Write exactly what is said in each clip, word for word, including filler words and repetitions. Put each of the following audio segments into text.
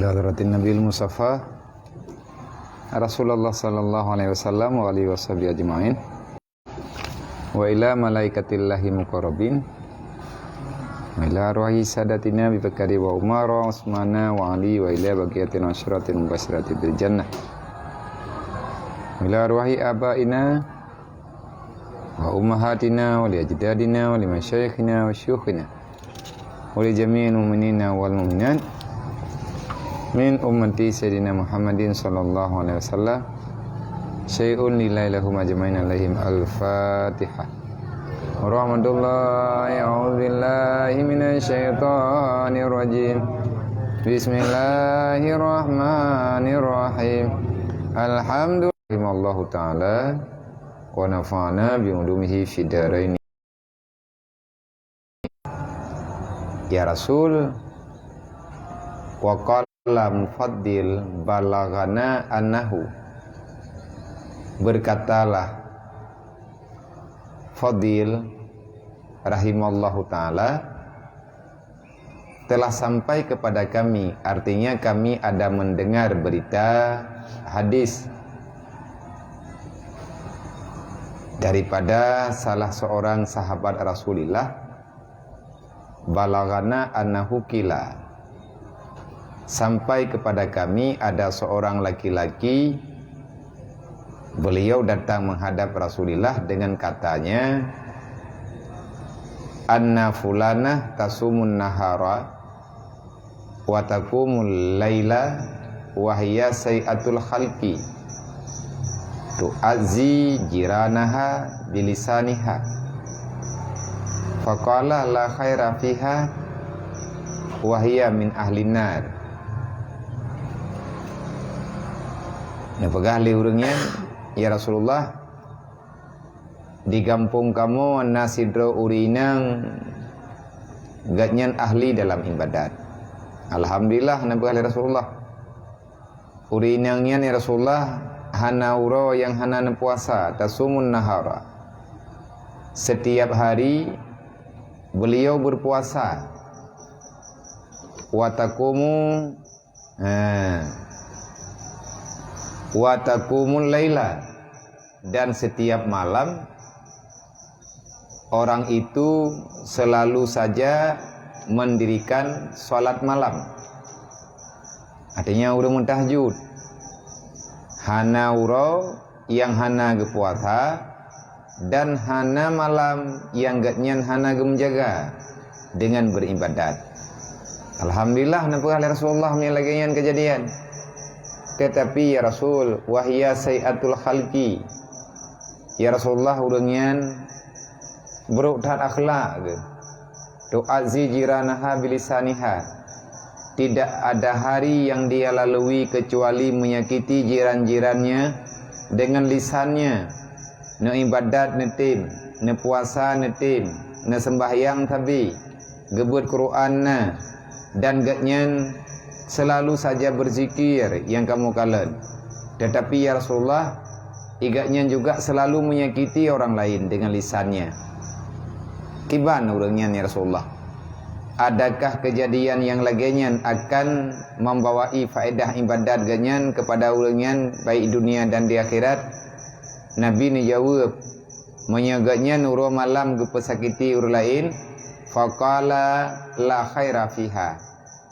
Hadratin Nabil Mustafa Rasulullah sallallahu alaihi wasallam wa alihi washabihi ajma'in. Wa ila malaikatillahi muqarrabin. Wa ila arwahi sadatina Abi Bakari wa Umar wa Utsmana wa Ali wa ila baqiyatil asyratil mubasyirati bil jannah. Wa ila arwahi abaina wa ummahatina wa li ajdadina wa li masyayikhina wa syuyukhina wa li jami'il mu'minina wal mu'minat min ummati Sayyidina Muhammadin sallallahu alaihi wasallam. Syai'un lillahi lahum ajma'in alaihim. Al-Fatihah. Warahmatullahi, a'udzubillahi minasyaitonirrajim. Bismillahirrahmanirrahim. Alhamdulillah. Rahimallahu ta'ala wa nafa'ana bi ulumihi fid darain. Ya Rasul, wa qala mufaddil balaghana annahu, berkatalah Fadil rahimallahu ta'ala, telah sampai kepada kami, artinya kami ada mendengar berita hadis daripada salah seorang sahabat Rasulullah, balaghana annahu qila, sampai kepada kami ada seorang laki-laki, beliau datang menghadap Rasulullah dengan katanya, "Anna fulanah tasumun nahara wa taqumul laila wa hiya sai'atul khalqi, tu'azzi jiranaha bilisaniha." Faqala, "La khaira fiha wa hiya min ahlin nar." Neupeugah lé ureuëng nyan, "Ya Rasulullah, di gampông kamoe na sidroe ureuëng inong, gobnyan ahli dalam ibadat." Alhamdulillah, neupeugah lé Rasulullah, "Ureuëng inong nyan, ya Rasulullah, hana uroe nyang hana neupuasa, tasumun nahara. Setiap hari beliau berpuasa. Wa taqumu, ha, wa taqumul laila, dan setiap malam orang itu selalu saja mendirikan salat malam." Artinya ureuëng meutahajud. Hana uroe nyang hana geupuasa dan hana malam nyang gobnyan hana geumeujaga dengan beribadat. Alhamdulillah, neupeugah lé Rasulullah meunyo lagée nyan keujadian. Tetapi, ya Rasul, wa hiya sai'atul khalqi. Ya Rasulullah, ureuëng nyan brok that akhlak geuh. Tu'azzi jiranaha bilisaniha. Tidak ada hari yang dia lalui kecuali menyakiti jiran-jirannya dengan lisannya. Neuibadat neutem, neupuasa neutem, neuseumbahyang sabe, geubeuet Quran na, dan gobnyan selalu saja berzikir nyang kamoe kalon. Tetapi, ya Rasulullah, gobnyan juga selalu menyakiti orang lain dengan lisannya. Kiban ureuëng nyan, ya Rasulullah? Adakah kejadian yang lagée nyan akan membawai faedah ibadat gobnyan kepada ureuëng nyan, baik dunia dan di akhirat? Nabi neujaweueb, meunyoe gobnyan uroe malam geupeusakiti ureuëng laén, faqala, "La khaira fiha."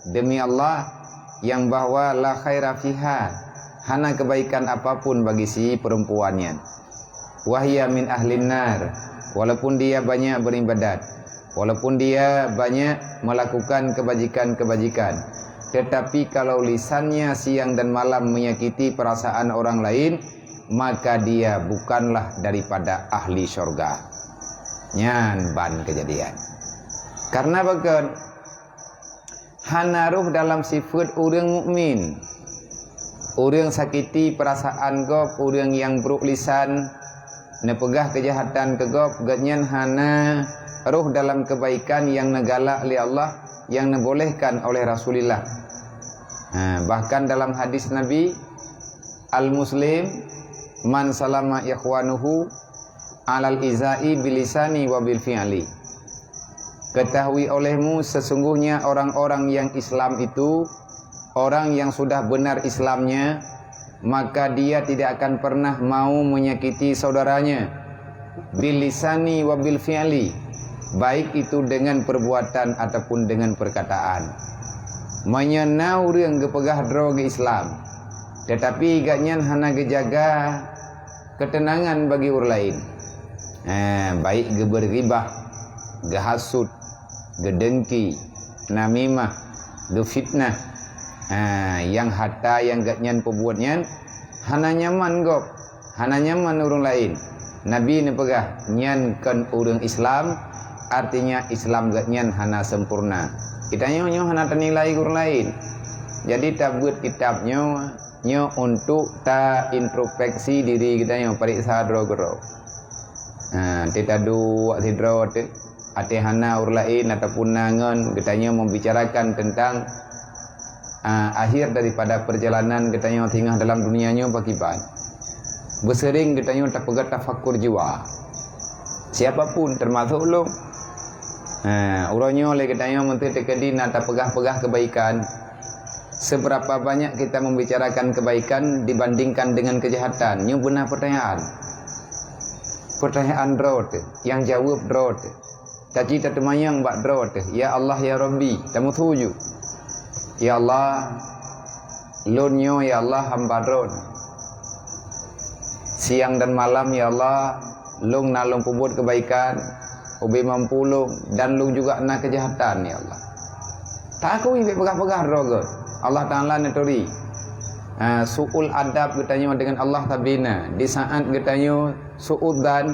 Demi Allah, yang bahwa la khaira fiha, hana kebaikan apapun bagi si perempuan nyan. Wahya min ahlin nar, walaupun dia banyak beribadat, walaupun dia banyak melakukan kebajikan-kebajikan, tetapi kalau lisannya siang dan malam menyakiti perasaan orang lain, maka dia bukanlah daripada ahli syurga. Nyan ban kejadian. Karena bagaimana? Hana roh dalam sifat ureuëng mukmin. Ureuëng sakiti perasaan gob, ureuëng nyang brok lisan, neupeugah keujahatan keu gob, gobnyan hana roh dalam keubaikan nyang neugalak lé Allah, nyang neubolehkan oleh Rasulullah. Ha, bahkan dalam hadis Nabi, "Al-muslim man salama ikhwanuhu alal izai bilisani wa bil fi'li." Ketahui olehmu, sesungguhnya orang-orang yang Islam itu Orang yang sudah benar Islamnya, maka dia tidak akan pernah mau menyakiti saudaranya, bil lisani wa bil fi'li, baik itu dengan perbuatan ataupun dengan perkataan. Meunyoe na ureuëng geupeugah droe geu-Islam, tetapi gobnyan hana geujaga ketenangan bagi ureuëng laén, eh, baik geubeuribah, geuhasut, geudengki, namimah, geufitnah, ha, nyang hata nyang gobnyan peubuet nyan hana nyaman gob, hana nyaman ureuëng laén. Nabi neupeugah, "Nyan kon ureuëng Islam," artinya Islam gobnyan hana sempurna. Geutanyoe nyoe hana tanilai ureuëng laén. Jadi tabeuet kitab nyoe, nyoe untuk ta introspeksi diri geutanyoe, pareksa droe keudroe. Ha, teuh taduek sidroe teuh, até hana ureuëng laén ataupun na ngon geutanyoe membicarakan tentang, ah, akhir daripada perjalanan geutanyoe singoh dalam dunia nyoe pakriban. Beuseuring geutanyoe tapeugah tafakur jiwa. Siapapun, termasuk lôn. Ha, uroe nyoe lé geutanyoe meunteuk teukeudi na tapeugah-peugah kebaikan. Seberapa banyak kita membicarakan kebaikan dibandingkan dengan kejahatan? Nyoe beuna pertanyaan. Pertanyaan droe teuh, nyang jaweueb droe teuh. Taci tateumanyong bak droe teuh, "Ya Allah, ya Rabbi," tameutuju. "Ya Allah, lôn nyoe, ya Allah, hamba droe. Siang dan malam, ya Allah, lôn na lôn peubuet kebaikan, ubé mampu lôn, dan lôn juga na kejahatan, ya Allah." Takui bék peugah-peugah droe geuh. Allah Taala neuturi. Ha, su'ul adab geutanyoe dengan Allah sabina. Di saat geutanyoe su'udzan,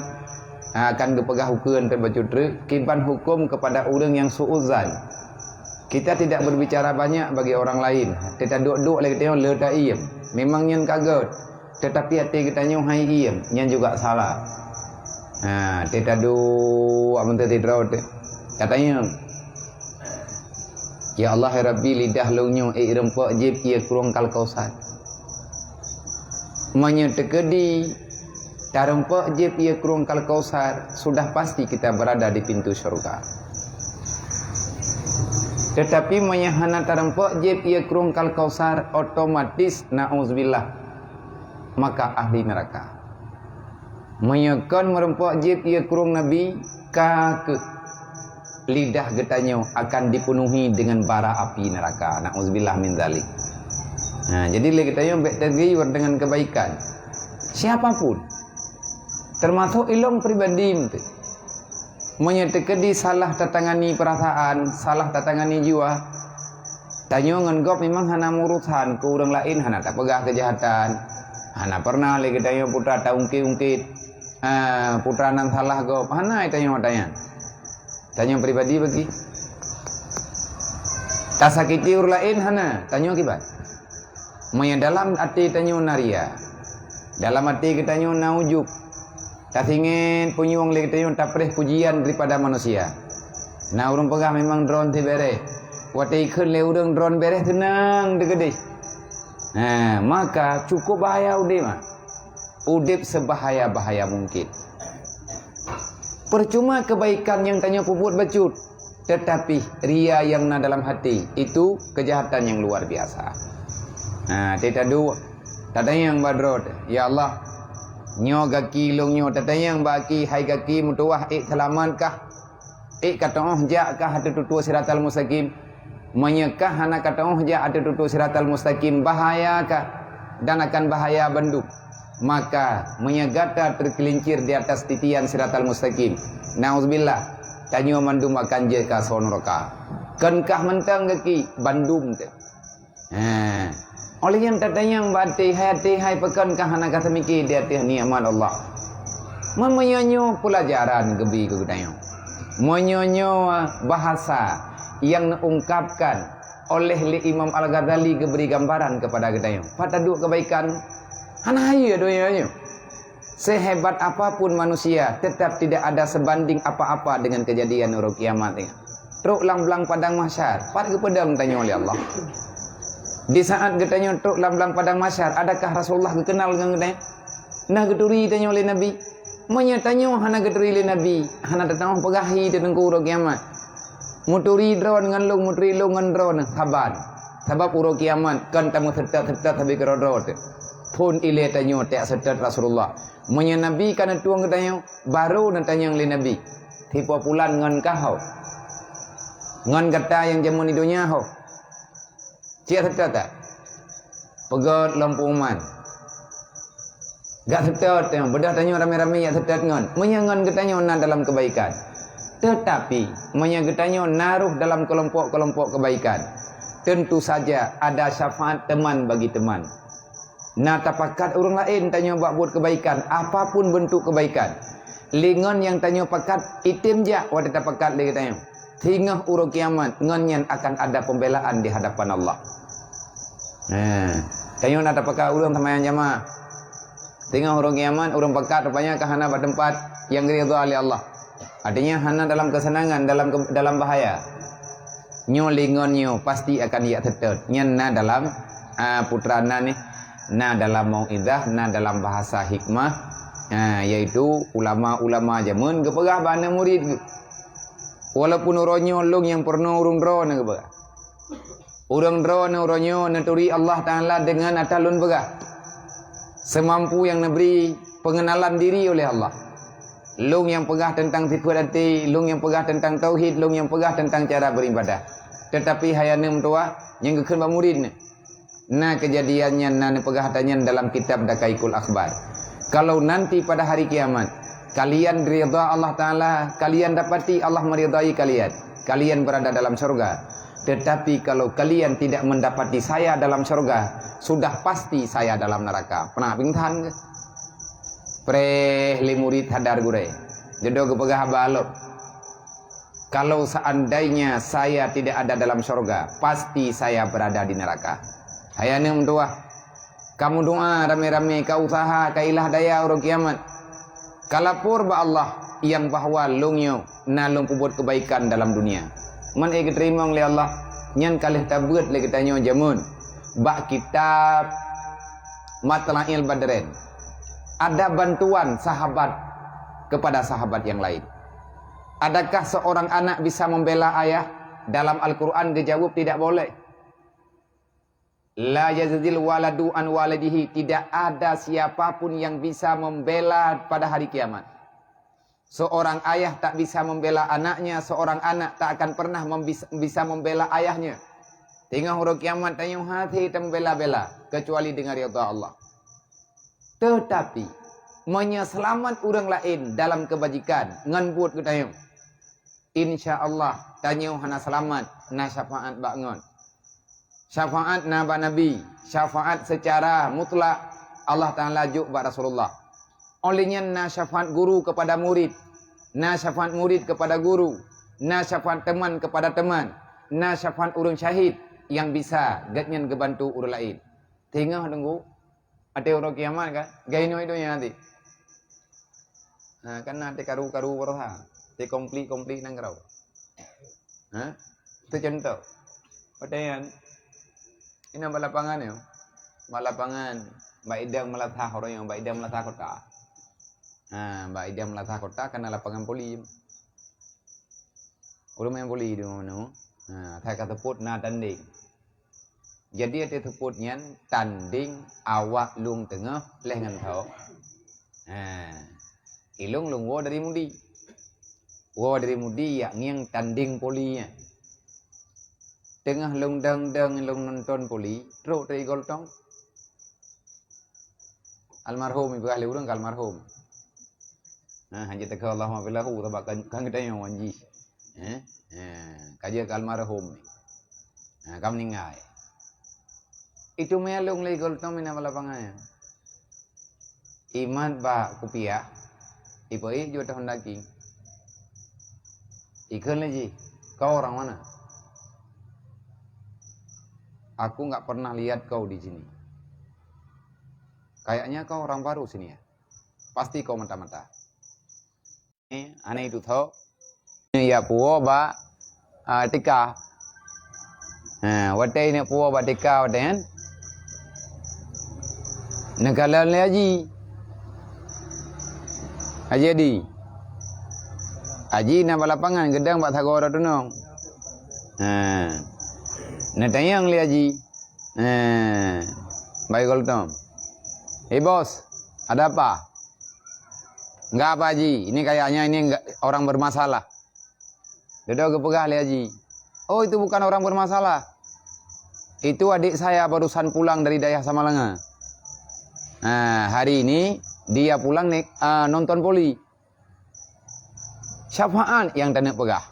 ha, akan geupeugah ukeue teuh bacut treuk, kiban huköm kepada ureuëng nyang su'udzan. Kita tidak berbicara banyak bagi orang lain. Teuh taduek-duek lé geutanyoe le taiem. Memang nyan ka gét. Tetapi até geutanyoe hai iem, nyan juga salah. Ha, teuh taduek meunteuk sidroe teuh. Katanyong, "Ya Allah, ya Rabbi, lidah lôn nyoe ék reumpok jieb ié krueng Al-Kausar." Meunyoe teukeudi tareumpok jieb ié krueng Al-Kausar, sudah pasti kita berada di pintu syurga. Tetapi meunyoe hana tareumpok jieb ié krueng Al-Kausar, otomatis, na'udzubillah, maka ahli neraka. Meunyoe kon meureumpok jieb ié krueng Nabi, ka keuh lidah geutanyoe akan dipenuhi dengan bara api neraka. Na'udzubillah min zalik. Nah, jadi lé geutanyoe bék teugiyur dengan kebaikan. Siapapun, termasuk ilong pribadi meunteuh. Meunyoe teukeudi salah tatangani perasaan, salah tatangani jiwa, tanyoe ngon gob memang hana meurusan, keu ureuëng laén hana tapeugah keujahatan. Hana pernah lé geutanyoe putra taungkét-ungkét, ah, putra nan salah gob. Hana tanyoe watée nyan. Tanyoe pribadi bagi. Tasakiti ureuëng laén hana, tanyoe kiban. Meunyoe dalam até tanyoe na ria, dalam até geutanyoe na ujub, tasingét punyueng lé geutanyoe tapreh pujian daripada manusia. Na ureuëng peugah memang droeneuh teuh béréh. Watée ikheun lé ureuëng droeneuh béréh teunang teuh keudeh. Nah, maka cukup bahaya udeb, mak. Udeb sebahaya-bahaya mungkin. Percuma kebaikan nyang tanyoe peubuet bacut, tetapi ria nyang na dalam hati, itu kejahatan yang luar biasa. Nah, teuh taduek, tatanyong bak droe teuh, "Ya Allah, nyoe gaki lôn nyoe," tatanyong bak gaki, "Hai gaki, meutuwah ék seulamat kah? Ék ka teuôh jak kah ateueh tutoe siratal mustaqim? Meunyoe kah hana ka teuôh jak ateueh tutoe siratal mustaqim, bahaya kah dan akan bahaya bandum." Maka, meunyoe gata teugeulincir di atas titian siratal mustaqim, na'udzubillah, tanyoe mandum akan jeuet keu asoe nuraka. Kon kah mantong gaki, bandum teuh. Ha. Óh lheueh nyan tatanyong bak até, hai até, hai pakon kah hana ka teumiki di ateueh nikmat Allah? Meunyoe nyoe peulajaran geubri keu geutanyoe. Meunyoe nyoe bahasa nyang neuungkapkan oleh lé Imam Al-Ghazali geubri gambaran keupada geutanyoe. Pat taduek kebaikan, hana hayeue donya nyoe. Sehebat apapun manusia, tetap tidak ada sebanding apa-apa dengan kejadian uroe kiamat nyan. Trok lam blang padang mahsyar, pat geupeudong tanyoe lé Allah. Di saat geutanyoe trok lam blang padang mahsyar, adakah Rasulullah geukeunal ngon geutanyoe? Nah geuturi tanyoe lé Nabi? Meunyoe tanyoe hana geuturi lé Nabi, hana tateupeue peugah hi teuh teungku uroe kiamat. Meuturi droe ngon lôn, meuturi lôn ngon droe, saban. Sabab uroe kiamat kon tameuseutôt-seutôt sabe keudroe-droe teuh. Phon ilée tanyoe tajak seutôt Rasulullah. Meunyoe Nabi ka neutueng geutanyoe, barô neutanyong lé Nabi, "Sipo pulan ngon kah ho? Ngon gata nyang jameun di donya ho?" Cit seutôt that? Peugét lom peuuman. Gak seutôt, beudôh tanyoe ramé-ramé jak seutôt ngon. Meunyoe ngon geutanyoe na dalam keubaikan. Teutapi, meunyoe geutanyoe na rôh dalam keulompok-keulompok keubaikan, teuntu saja ada syafaat teman bagi teman. Na tapakat ureuëng laén tanyoe bak buet keubaikan, apapun beuntuk keubaikan. Lé ngon nyang tanyoe pakat, item jak watée tapakat lé geutanyoe. Singoh uroe kiamat, ngon nyan akan ada pembelaan di hadapan Allah. Nah, tanyoe na tapakat ureuëng seumayang jamaah. Singoh uroe kiamat, ureuëng pakat rupanya ka hana bak teumpat nyang ridha lé Allah. Artinya, hana dalam keuseunangan, dalam ke-, dalam bahaya. Nyoe lé ngon nyoe pasti akan jak seutôt. Nyan na dalam, a, putra na nih, na dalam mauizah, na dalam bahasa hikmah, a, yaitu ulama-ulama jameun geupeugah bak aneuëk murit geuh. Walaupun uroe nyoe lôn nyang peurunoe ureuëng droeneueh geupeugah. Ureuëng droeneueh uroe nyoe neuturi Allah Taala deungon ata lôn peugah. Seumampu nyang neubri pengenalan diri oleh Allah. Lôn nyang peugah teuntang sifeuet até, lôn nyang peugah teuntang tauhid, lôn nyang peugah teuntang cara beribadah. Teutapi hai aneuëk meutuwah, nyang geukheun bak murit neuh. Na keujadian nyan na neupeugah ata nyan dalam kitab Daqaiqul Akhbar. Kalau nanti pada hari kiamat, kalian ridha Allah Taala, kalian dapati Allah meridai kalian, kalian berada dalam syurga. Tetapi kalau kalian tidak mendapati saya dalam syurga, sudah pasti saya dalam neraka. Pernah pingsan ke? Preh lé murit hadar gurée. Jodoh geupeugah haba lom. Kalau seandainya saya tidak ada dalam syurga, pasti saya berada di neraka. Hai aneuëk meutuwah, kamu doa ramé-ramé, ka usaha, ka ilah daya uroe kiamat. Ka lapor bak Allah nyang bahwa lôn nyoe na lôn peubuet keubaikan dalam dunia. Man ék geuteurimong lé Allah, nyan ka lheueh tabeuet lé geutanyoe jameun bak kitab Matla'il Badrain. Ada bantuan sahabat kepada sahabat yang lain. Adakah seorang anak bisa membela ayah? Dalam Al-Quran geujaweueb tidak boleh. La yajzil waladu an walidihi, tidak ada siapa pun yang bisa membela pada hari kiamat. Seorang ayah tak bisa membela anaknya, seorang anak tak akan pernah membis-, bisa membela ayahnya. Teungoh uroe kiamat tanyoe hase teubela-bela, kecuali dengan ridha Allah. Teutapi, meunyoe seulamat ureuëng laén dalam keubajikan ngon buet geutanyoe, insya Allah tanyoe hana seulamat, na syafaat bak ngon. Syafaat na bak Nabi, syafaat secara mutlak Allah Taala jok bak Rasulullah. Óh lheueh nyan na syafaat guru kepada murid, na syafaat murid kepada guru, na syafaat teman kepada teman, na syafaat ureuëng syahid nyang bisa gobnyan geubantu ureuëng laén. Teungoh deungo, ateueh uroe kiamat kan, gai inoe donya nanti. Ha, kan na teukaru-karu beureuha, teukonflik-konflik nanggroe. Ha? Teucontoh. Watée nyan, inan bak lapangan nyoe. Bak lapangan, bak idang meulasah uroe nyoe, bak idang meulasah kota. Ha, bak idang meulasah kota kana lapangan poli. Ureuëng main poli di mana? Ha, asai ka seupôt na tanding. Jadi, ateueh seupôt nyan tanding awak lôn teungoh lheueh ngon tho. Ha. Ilôn lôn woe dari mudi. Woe dari mudi jak ngieng tanding poli nyan. Teungoh lôn dong-dong lôn nonton poli, trok teuh i goal tong. Almarhum, ipeugah lé ureuëng ka almarhum. Nah, hana teuka Allahumma lahu, sabab kan, kan geutanyoe wan jih. Eh? Eh, ka jeuet ka almarhum ni. Nah, ka meuninggai. Itu meualong lé goal tong mina bak lapangan. Imat bak kupiah, ipeuék jeuet tahun daging. Ikheun lé jih, "Kau orang mana? Aku nggak pernah lihat kau di sini. Kayaknya kau orang baru sini ya? Pasti kau mentah-mentah." Eh, aneh itu tho. Ya puwoe bak, ah, tika. Ha, watée neuk puwoe bak tika watée nyan. Neukalon lé Haji. Haji Adi. Haji na bak lapangan geudong bak sagoe rot tunong. Ha. Neutanyong lé Haji. Eh, Baik Gultom. "Eh, Bos, ada apa?" "Enggak apa, Haji. Ini kayaknya ini enggak, orang bermasalah." Dudoe geupeugah lé Haji, "Oh, itu bukan orang bermasalah. Itu adik saya barusan pulang dari daerah Samalanga. Nah, hari ini dia pulang nih, ah, nonton voli." Syafaat nyang taneuk peugah.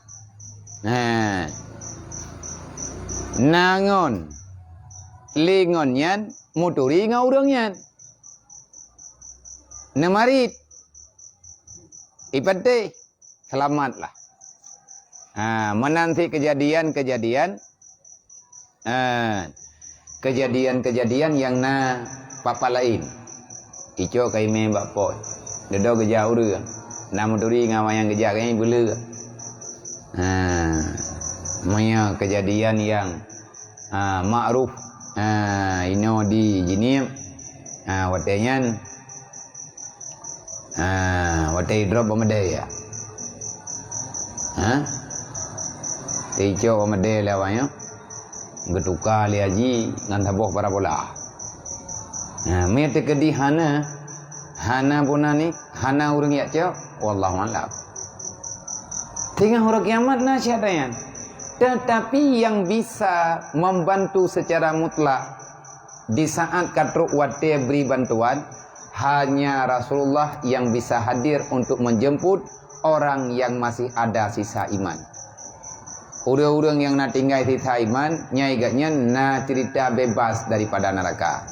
Nah. Na ngon, lé ngon nyan, muturi ngon ureueng nyan. Neumarit. Ipatéh. Seulamat lah. Ha, meunan cit keujadian-keujadian, ha, keujadian-keujadian nyang na papa laén. Icok ka imé bak pot. Dudoe geujak ureueng. Na meuturi ngon awak nyang geujak keu nyan beuleueh. Ha, meunyoe keujadian nyang, ha, makruf, ha, inoe di Jeunieb, ha, watée nyan, ha, watée idrop bak meudée ya. Ha? Teuicok bak meudée lé awak nyoe. Geutuka lé Haji ngon saboh parabola. Ha, meunyoe teukeudi hana, hana puna ni, hana ureueng jak cok, wallahu a'lam. Teungoh uroe kiamat na syedara nyan. Tetapi yang bisa membantu secara mutlak di saat ka trok watée bri bantuan, hanya Rasulullah yang bisa hadir untuk menjemput orang yang masih ada sisa iman. Ureueng-ureueng nyang na tinggai sisa iman, nyan geuh nyan na ceurita bebas daripada neuraka.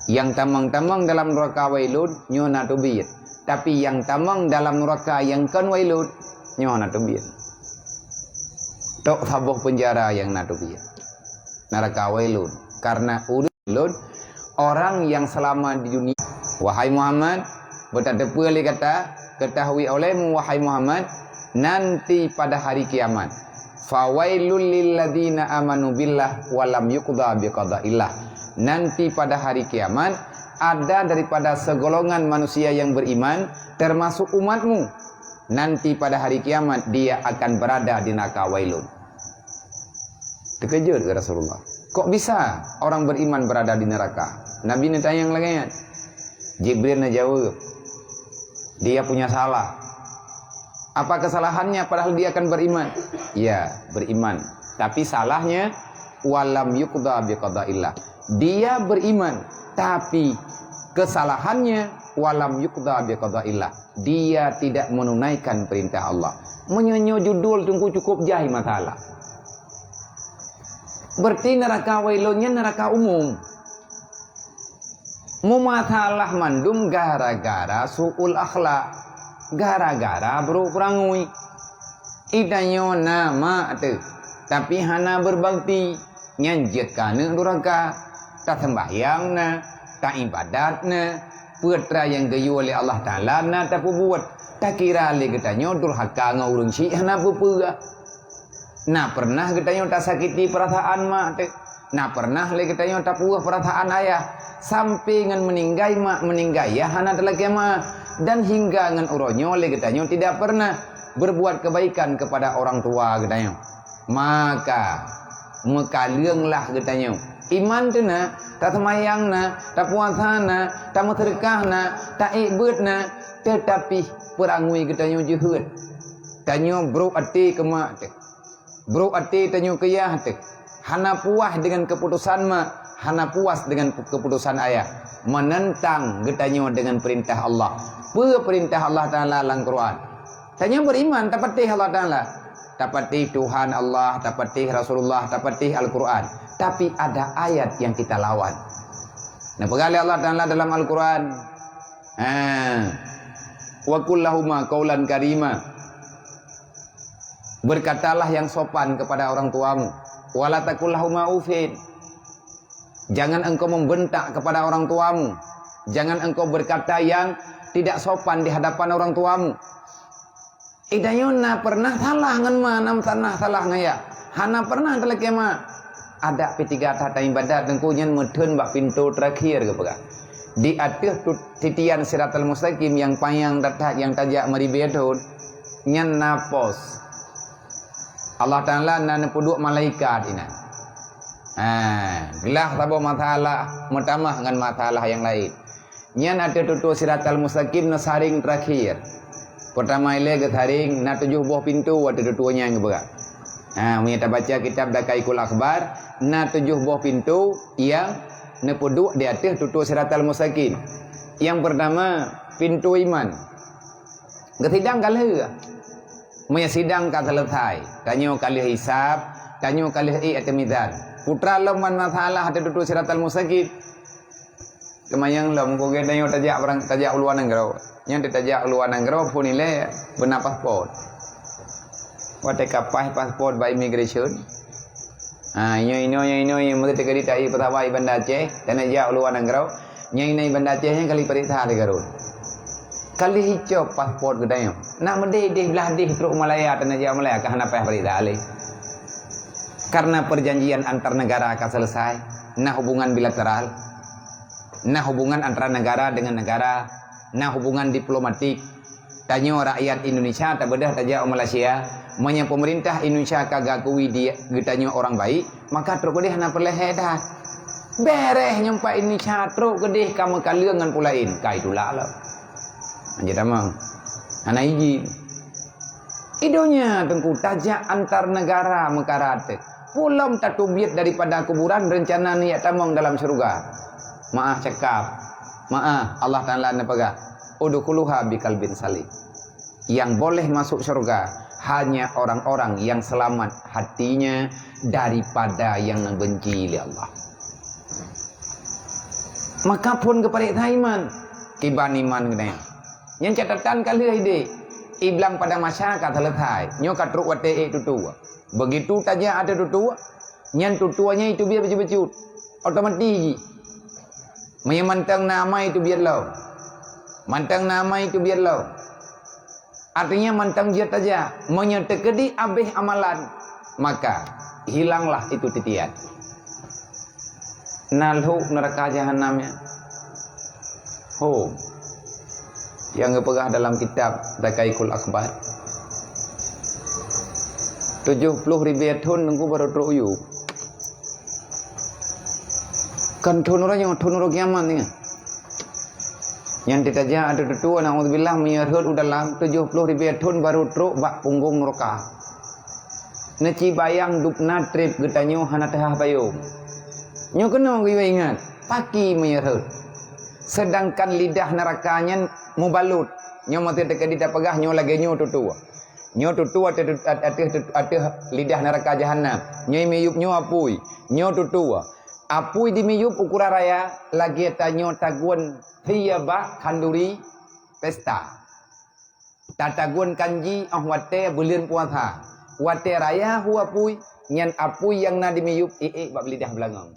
Nyang tamong-tamong dalam neuraka wailun, nyoe na teubiet. Tapi nyang tamong dalam neuraka nyang kon wailun, nyoe na teubiet. Tok saboh peunjara nyang na teubiet. Neuraka wailun. Karena ureueng lôn, orang yang selama di dunia. Wahai Muhammad, beutateupeue lé gata, ketahui olehmu, wahai Muhammad, nanti pada hari kiamat. Fawailul lilladzina amanu billah wa lam yuqda biqadaillah. Nanti pada hari kiamat, ada daripada segolongan manusia yang beriman, termasuk umatmu. Nanti pada hari kiamat, dia akan berada di neraka wailun. Teukeujot keu Rasulullah. Kok bisa orang beriman berada di neraka? Nabi neutanyong lagée nyan. Jibril neujaweueb, "Dia punya salah." "Apa kesalahannya padahal dia kan beriman?" "Ya, beriman. Tapi salahnya, walam yuqda biqadaillah." Dia beriman, tapi kesalahannya, walam yuqda biqadaillah. Dia tidak menunaikan perintah Allah. Meunyoe nyoe judul teungku cukup jai masalah. Berarti neuraka wailun nyan neuraka umum. Meumasalah mandum gara-gara su'ul akhlak, gara-gara brok peurangui. Geutanyoe na mak teuh, tapi hana beubakti, nyan jeuet keu aneuk duraka. Taseumbahyang na, taibadat na, peue teuma nyang geuyue lé Allah Taala na tapeubuet. Takira lé geutanyoe durhaka ngon ureueng syiek hana peue-peue. Na pernah geutanyoe tasakiti peurasaan mak teuh? Na pernah lé geutanyoe tapuwoh peurasaan ayah? Sampai ngon meuninggai mak, meuninggai yah hana talakée meu'ah, dan hingga ngon uroe nyoe lé geutanyoe tidak pernah berbuat kebaikan kepada orang tua geutanyoe. Maka, meukaleuenglah geutanyoe. Iman teuh na, taseumayang na, tapuasa na, tameuseudeukah na, taék beuet na, teutapi peurangui geutanyoe jeuhet. Tanyoe brok até keu mak teuh. Brok até tanyoe keu yah teuh. Hana puas deungon keuputosan mak, hana puas deungon keuputosan ayah. Meunentang geutanyoe deungon peurintah Allah. Peue peurintah Allah Taala lam Quran? Tanyoe beriman, tapatéh Allah Taala. Tapatéh Tuhan Allah, tapatéh Rasulullah, tapatéh Al-Quran. Tapi ada ayat yang kita lawan. Neupeugah lé Allah Taala dalam Al-Quran, ha, "Wa qul lahuma qaulan karima." Berkatalah yang sopan kepada orang tuamu. "Wa la taqul lahuma uffin." Jangan engkau membentak kepada orang tuamu. Jangan engkau berkata yang tidak sopan di hadapan orang tuamu. Geutanyoe na pernah salah ngon ma, na pernah salah ngon yah. Hana pernah talakée mak. Adak pih tiga that ibadat teungku nyan meutheun bak pintoe terakhir geupeugah. Di ateueh tu-, titian Siratal Mustaqim nyang panyang that-that nyang tajak meuribée thon, nyan na pos. Allah Taala na neupeuduek malaikat inan. Ha, glah saboh masalah meutamah ngon masalah nyang laén. Nyan ateueh tutoe siratal mustaqim na saring terakhir. Peurtama ilée geusaring na tujoh boh pintoe ateueh tutoe nyan geupeugah. Ha, meunyoe tabaca kitab Daqaiqul Akhbar, na tujoh boh pintoe nyang neupeuduek di ateueh tutoe siratal mustaqim. Nyang peurtama, pintoe iman. Geusidang ka lheueh. Meunyoe sidang ka seuleusai, tanyoe ka lheueh hisab, tanyoe ka lheueh ék ateueh mizan. Putra lom ban masalah ateueh tutoe siratal mustaqim. Teuma nyang lom kugét tanyoe tajak barang, tajak u luwa nanggroe. Nyang tajak u luwa nanggroe phon ilée beuna paspot. Watée ka paih paspot bak immigration, ha, inyoe, inyoe, inyoe, inyoe, meuteuk teuka di tai pesawat i Banda Aceh, dan jak u luwa nanggroe. Nyang inai Banda Aceh nyan kali peuriksa lé Garut. Kali hicop paspot geutanyoe. Nak meudeh-deh blah deh trok Malaya, dan jak Malaya ka hana payah peuriksa lé. Karena perjanjian antar negara ka selesai, na hubungan bilateral, na hubungan antara negara dengan negara, na hubungan diplomatik. Tanyoe rakyat Indonesia tabeudôh tajak u Malaysia, meunyoe pemerintah Indonesia ka gakui di geutanyoe orang baik, maka trok keudeh hana peureulée that. Béréh nyang pat Indonesia trok keudeh ka meukaleueng ngon pulaén, ka itulak lom. Hanjeuet tamong. Hana izin. I donya teungku tajak antar negara meukarat. Pulom tateubiet daripada kuburan rencana neujak tamong dalam syeuruga. Maah cakap. Maah, Allah Taala neupeugah, "Udkhuluha biqalbin salim." Yang boleh masuk syurga hanya orang-orang yang selamat hatinya daripada yang dibenci lé Allah. Maka phon geupareksa iman, kiban iman geutanyoe. Nyang catatan ka lheueh ideh, iblang pada masa ka selesai, nyoe ka trok watée ék tutoe. Begitu tajak ateueh tutoe, nyan tutoe nyan iteubiet bacut-bacut, otomatis jih. Meunyoe mantong na amai teubiet lom. Mantong na amai teubiet lom. Artinya mantong jeuet tajak. Meunyoe teukeudi abéh amalan, maka hilanglah itu titian. Na lhok neuraka jahanam nyan. Ho. Nyang geupeugah dalam kitab Daqaiqul Akhbar. Tujoh ploh ribée thon teungku barô trok u yup. Kon thon uroe nyoe, thon uroe kiamat nyan. Nyang teutajak ateueh tutoe, naudzubillah, meunyoe rhot u dalam tujoh ploh ribée thon barô trok bak punggong neuraka. Neucibayang dubna treb geutanyoe hana teuhah payong. Nyoe keunoe geuyue ingat, paki meunyoe rhot. Seudangkan lidah neuraka nyan mubalot. Nyoe meuteuk teukeudi tapeugah nyoe lagée nyoe tutoe. Nyoe tutoe ateueh, ateueh, ateueh lidah neuraka jahanam. Nyoe miyueb nyoe apui. Nyoe tutoe. Apui di miyueb ukuran raya lagée tanyoe tagun sie bak khanduri pesta. Tatagun kanji óh watée buleuen puasa. Watée raya hu apui, nyan apui nyang na di miyueb iék bak lidah beulangong.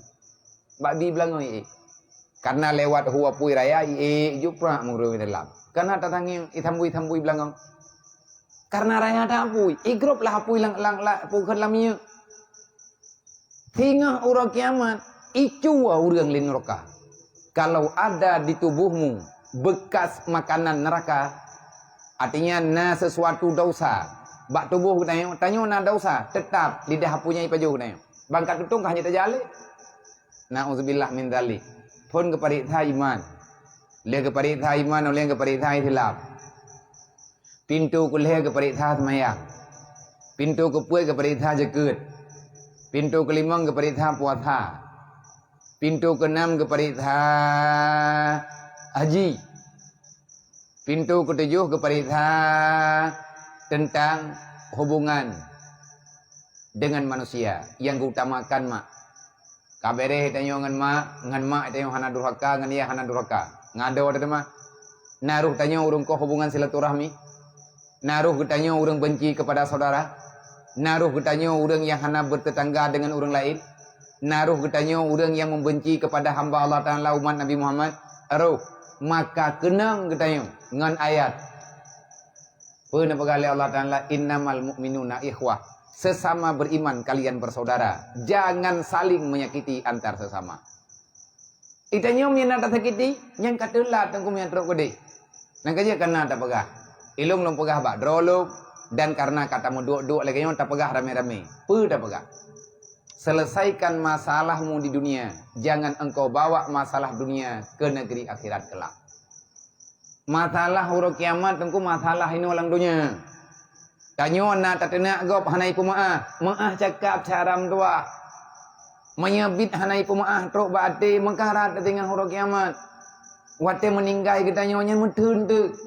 Bak bi beulangong iék. Karena lewat hu apui raya iék juprak meureueng dalam. Karena tatangieng itambui-tambui beulangong. Karena raya that apui, igrôb lah apui lam, lam, lam, apui kheun lam minyeuk. Singoh uroe kiamat, icue ureuëng lé neuraka. Kalau ada di tubuhmu bekas makanan neraka, artinya na sesuatu dosa bak tuboh geutanyoe, tanyoe na dosa, teutap lidah apui nyan ipajoh geutanyoe. Bangkat tutong ka hana tajaleh. Nauzubillah min dzalik. Phon geupareksa iman. Lheueh geupareksa iman, ulée geupareksa Islam. Pintoe keulhée geupareksa seumayang. Pintoe keupeuet geupareksa zakeuet. Pintoe keulimong geupareksa puasa. Pintoe keunam geupareksa haji. Pintoe keutujoh geupareksa teuntang hubungan dengan manusia nyang geuutamakan mak. Ka béréh tanyoe ngon mak, ngon mak tanyoe hana durhaka, ngon yah hana durhaka. Ngon adoe teuma. Na roh tanyoe ureuëng koh hubungan silaturahmi. Na roh geutanyoe ureuëng benci keupada saudara. Na roh geutanyoe ureuëng nyang hana bertetangga dengan ureuëng laén. Na roh geutanyoe ureuëng nyang membenci keupada hamba Allah Taala umat Nabi Muhammad. Roh, maka keunong geutanyoe ngon ayat. Peue neupeugah lé Allah Taala, "Innamal mu'minuna ikhwah." Sesama beriman kalian bersaudara. Jangan saling menyakiti antar sesama. Geutanyoe meunyoe na tasakiti, nyang ka teulat teungku meunyoe trok keudeh. Nyang ka jeuet kana tapeugah. Ilong lôn peugah bak droe lôn, dan karena ka tameuduek-duek lagée nyoe tapeugah ramé-ramé. Peue tapeugah? Selesaikan masalahmu di dunia, jangan engkau bawa masalah dunia ke negeri akhirat kelak. Masalah uroe kiamat teungku masalah inoe lam donya. Tanyoe na tateunak gob hana ipeumaáh, maáh cakap cara meutuah. Meunyoe bit hana ipeumaáh trok bak até, meukarat tatinggai uroe kiamat. Watée meuninggai geutanyoe nyan meuteun teuk.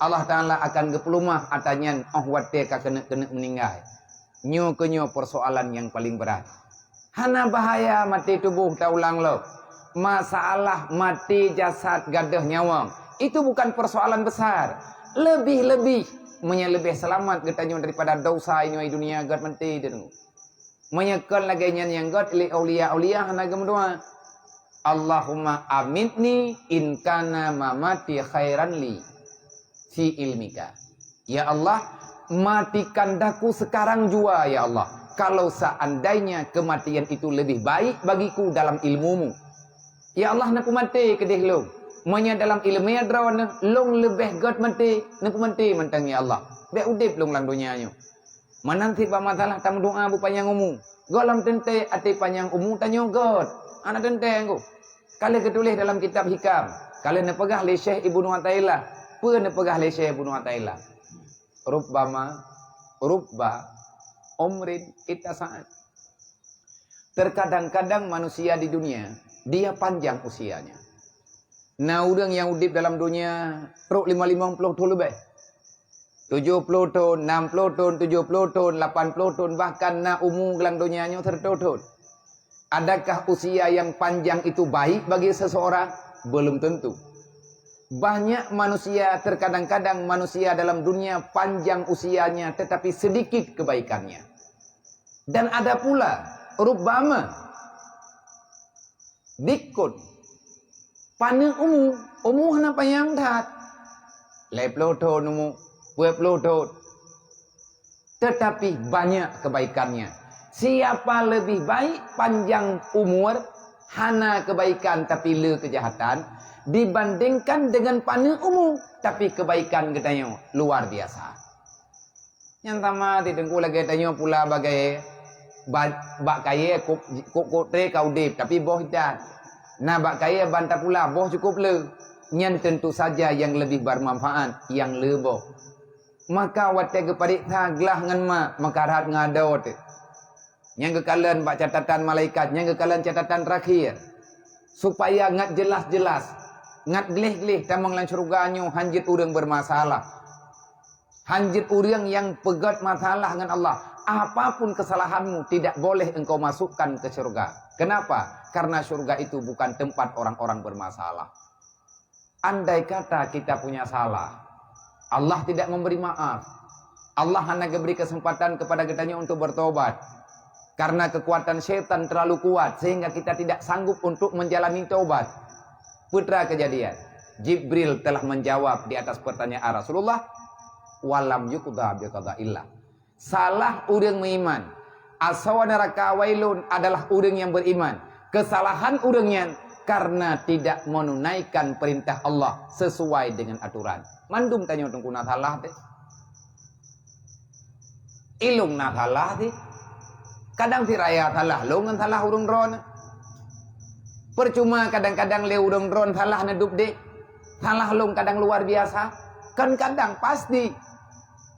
Allah Taala akan geupeulumah ata nyan óh watée ka keuneuk-keuneuk meuninggai. Nyoe keuh nyoe persoalan nyang paleng brat. Hana bahaya maté tuboh taulang lom. Masalah maté jasad gadôh nyawöng, itu bukan persoalan besar. Lebih-lebih meunyoe leubeh seulamat geutanyoe daripada dosa inoe dunia gét maté deungoe. Meunyoe kon lagée nyan nyang gét lé aulia-aulia hana geumeudoá, "Allahumma amitni in kana mamati khairan li fi ilmika." Ya Allah, matikan daku sekarang jua, ya Allah, kalau seandainya kematian itu lebih baik bagiku dalam ilmumu. Ya Allah, neupeumaté keudeh lôn. Meunyoe dalam ileumé droeneuh, lôn leubeh gét maté, neupeumaté mantong, ya Allah. Bék udeb lôn lam donya nyoe. Meunan cit bak masalah tameudoá beupanyang umu. Gohlom teuntée até panyang umu tanyoe gét. Hana teuntée, Teungku. Ka lheueh geutuléh dalam kitab Hikam. Ka lheueh neupeugah lé Syekh Ibnu Athaillah. Peue neupeugah lé Syekh Ibnu Athaillah? Rubbama, rubba, umrin ittasaat. Terkadang-kadang manusia di dunia, dia panjang usianya. Na ureuëng nyang udeb dalam donya trok limong ploh thon leubeh. Tujoh ploh thon, nam ploh thon, tujoh ploh thon, lapan ploh thon, bahkan na umu lam donya nyoe sireutoh thon. Adakah usia yang panjang itu baik bagi seseorang? Belum tentu. Banyak manusia, terkadang-kadang manusia dalam dunia panjang usianya tetapi sedikit kebaikannya. Dan ada pula, rubbama, dikon, paneuk umu, umu hana panyang that. Lhée ploh thon umu, peuet ploh thon. Tetapi banyak kebaikannya. Siapa lebih baik panjang umur, hana kebaikan tapi le kejahatan, dibandingkan dengan paneuk umu, tapi kebaikan geutanyoe luar biasa. Nyang sama di Teungku lagée tanyoe pula bagai ba-, bak kayée kok, kok, kok tré ka udeb, tapi boh itat. Na bak kayée ban tapula boh cukup le. Nyan tentu saja yang lebih bermanfaat, yang le boh. Maka watée geupareksa glah ngon mak, maka rhat ngon adoe teuh. Nyang geukalon bak catatan malaikat, nyang geukalon catatan terakhir. Supaya ngat jelas-jelas, ngat gleh-gleh tamong lam syeuruga nyoe hanjeuet ureuëng bermasalah. Hanjeuet ureuëng nyang peugét masalah ngon Allah. Apapun kesalahanmu, tidak boleh engkau masukkan ke syurga. Kenapa? Karena syurga itu bukan tempat orang-orang bermasalah. Andai kata kita punya salah, Allah tidak memberi maaf. Allah hana geubri kesempatan kepada geutanyoe untuk bertobat. Karena kekuatan syaitan terlalu kuat sehingga kita tidak sanggup untuk menjalani tobat. Peue teuma kejadian? Jibril telah menjawab di atas pertanyaan Rasulullah, "Walam yuqda biqadaillah." Salah ureuëng meuiman. Asoe neuraka Wailun adalah ureuëng nyang beriman. Kesalahan ureuëng nyan karena tidak menunaikan perintah Allah sesuai dengan aturan. Mandum tanyoe Teungku na salah teuh. Ilôn na salah teuh. Kadang siraya salah lôn ngon salah ureuëng droe. Percuma kadang-kadang lé ureuëng droe salah neudup deh. Salah lôn kadang luar biasa. Kan kadang pasti.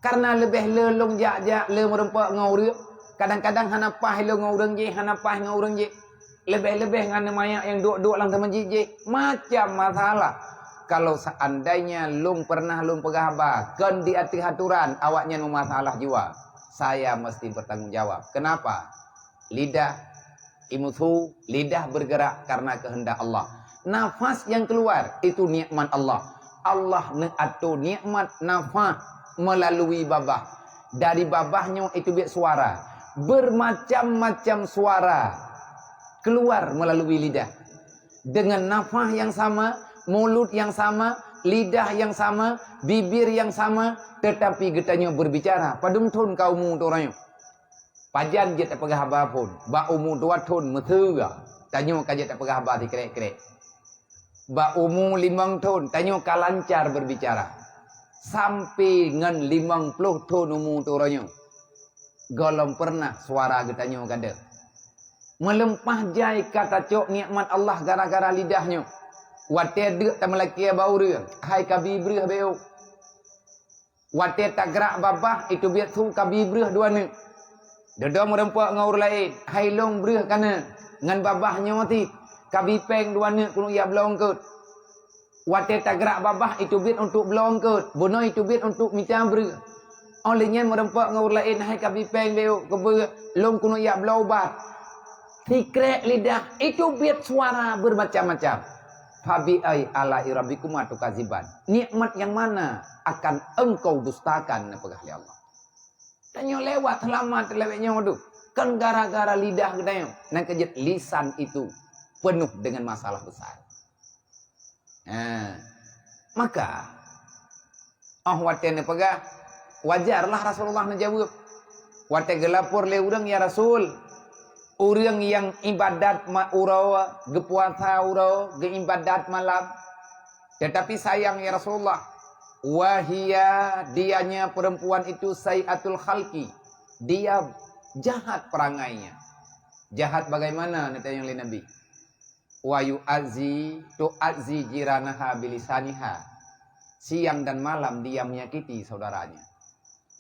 Karena leubeh le lôn jak-jak le meureumpok ngon ureuëng. Kadang-kadang hana paih lôn ngon ureuëng jih, hana paih ngon ureuëng jih. Leubeh-leubeh ngon manyak nyang duek-duek lam teumajik jih. Macam masalah. Kalau seandainya lôn pernah lôn peugah haba, kon di ateueh aturan, awaknyan meumasalah jua. Saya mesti bertanggung jawab. Kenapa? Lidah, imeusu, lidah bergerak karena kehendak Allah. Nafas yang keluar, itu nikmat Allah. Allah neuatur nikmat nafas melalui babah. Dari babah nyoe itu biet suara. Bermacam-macam suara keluar melalui lidah. Dengan nafas yang sama, mulut yang sama, lidah yang sama, bibir yang sama, tetapi geutanyoe berbicara. Padum thon ka umu droeneuh? Pajan jeuet tapeugah haba phon, bak umu dua thon meuteue, tanyoe ka jeuet tapeugah haba sikrek-krek. Bak umu limong thon, tanyoe ka lancar berbicara. Sampai ngon limong ploh thon umu droeneuh, gohlom pernah suara geutanyoe gadôh. Meuleumpah jai ka tacok nikmat Allah gara-gara lidah nyoe. Watée deuk tameulakée bak ureuëng, hai kabi breuh béu. Watée tagrak babah, iteubiet su kabi breuh dua neuk. Dudoe meurumpok ngon ureuëng laén, hai lôn breuh kana ngon babah nyoe cit, kabi péng dua neuk keuneuk jak bloe eungkôt. Watée tagrak babah, iteubiet untuk bloe eungkôt, bunoe iteubiet untuk mita breuh. Óh lheueh nyan meurumpok ngon ureuëng laén, hai kabi péng béu, keubeue lôn keuneuk jak bloe ubat. Sikrek lidah, iteubiet suara bermacam-macam. Fabi ai ala'i rabbikuma tukadziban. Nikmat yang mana akan engkau dustakan, neupeugah lé Allah. Tanyoe lewat seulamat lewat nyoe deuh. Kan gara-gara lidah geutanyoe. Nyang keujeuet lisan itu penuh dengan masalah besar. Ha. Maka, óh watée neupeugah, wajarlah Rasulullah neujaweueb. Watée geulapor lé ureuëng, "Ya Rasul, ureuëng nyang ibadat ma-, uroe, geupuasa uroe, geuibadat malam, tetapi sayang, ya Rasulullah, wahia, dianya perempuan itu sayyi'atul khalqi, dia jahat perangainya." Jahat bagaimana, neutanyong lé Nabi? "Wa yu'azzi, tu'azzi jiranaha bilisaniha." Siang dan malam dia menyakiti saudaranya.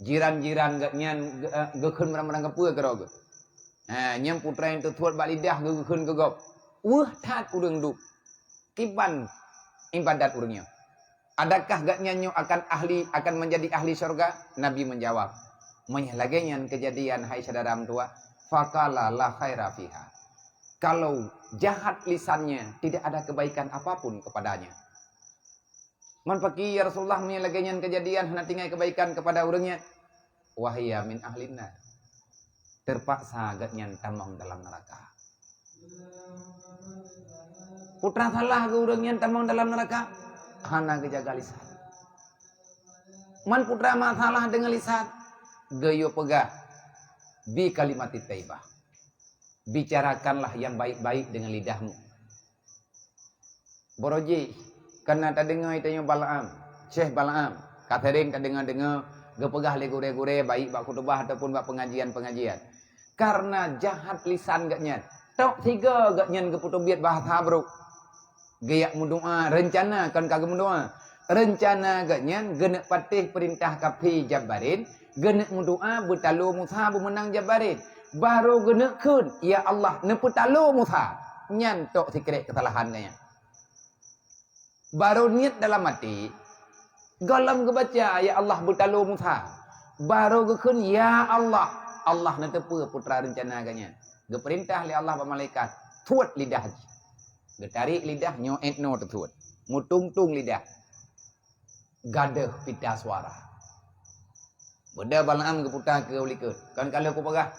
Jiran-jiran geuh nyan ge-, eh, geukheun barang-barang geupeue keudroe geuh. Ha, nyan putra nyang teutuet bak lidah geuh geukheun keu gob. Weueh that ureuëng duek. Kiban ibadat ureuëng nyoe. "Adakah geuh nyan nyoe akan ahli, akan menjadi ahli syurga?" Nabi menjawab, "Meunyoe lagée nyan keujadian, hai syedara meutuwah, faqala la khaira fiha." Kalau jahat lisannya, tidak ada kebaikan apapun kepadanya. "Man pakri, ya Rasulullah, meunyoe lagée nyan keujadian hana tinggai kebaikan kepada ureuëng nyan?" "Wahia min ahlinnar." Terpaksa geuh nyan tamong dalam neraka. Putra salah geuh ureuëng nyan tamong dalam neraka, hana geujaga lisan. Man putra masalah deungon lisan, geuyue peugah, "Bi kalimatit thaibah." Bicarakanlah yang baik-baik dengan lidahmu. Boro jih, kana tadeungoe tanyoe Balaam, Syekh Balaam, ka sering tadeungoe-deungoe geupeugah lé gurée-gurée, baik bak khutubah ataupun bak pengajian-pengajian. Karena jahat lisan geuh nyan, tok sigoe geuh nyan geupeuteubiet bahasa brok. Geujak meudoá, reuncana kon ka geumeudoá. Reuncana geuh nyan geuneuk patéh peurintah kaphé Jabbarin, geuneuk meudoá beutalo Musa beumeunang Jabbarin. Barô geuneuk kheun, "Ya Allah, neupeutalo Musa." Nyan tok sikrek keusalahan geuh nyan. Barô niet dalam até, gohlom geubaca, "Ya Allah, beutalo Musa." Barô geukheun, "Ya Allah." Allah neuteupeue putra reuncana geuh nyan. Geupeurintah lé Allah bak malaikat, thuet lidah jih. Geutarék lidah, nyoe étnoe teusuet. Meutung-tung lidah. Gadôh pita suara. Beuda Balaam geuputa keu likot. Kon ka lheueh kupeugah.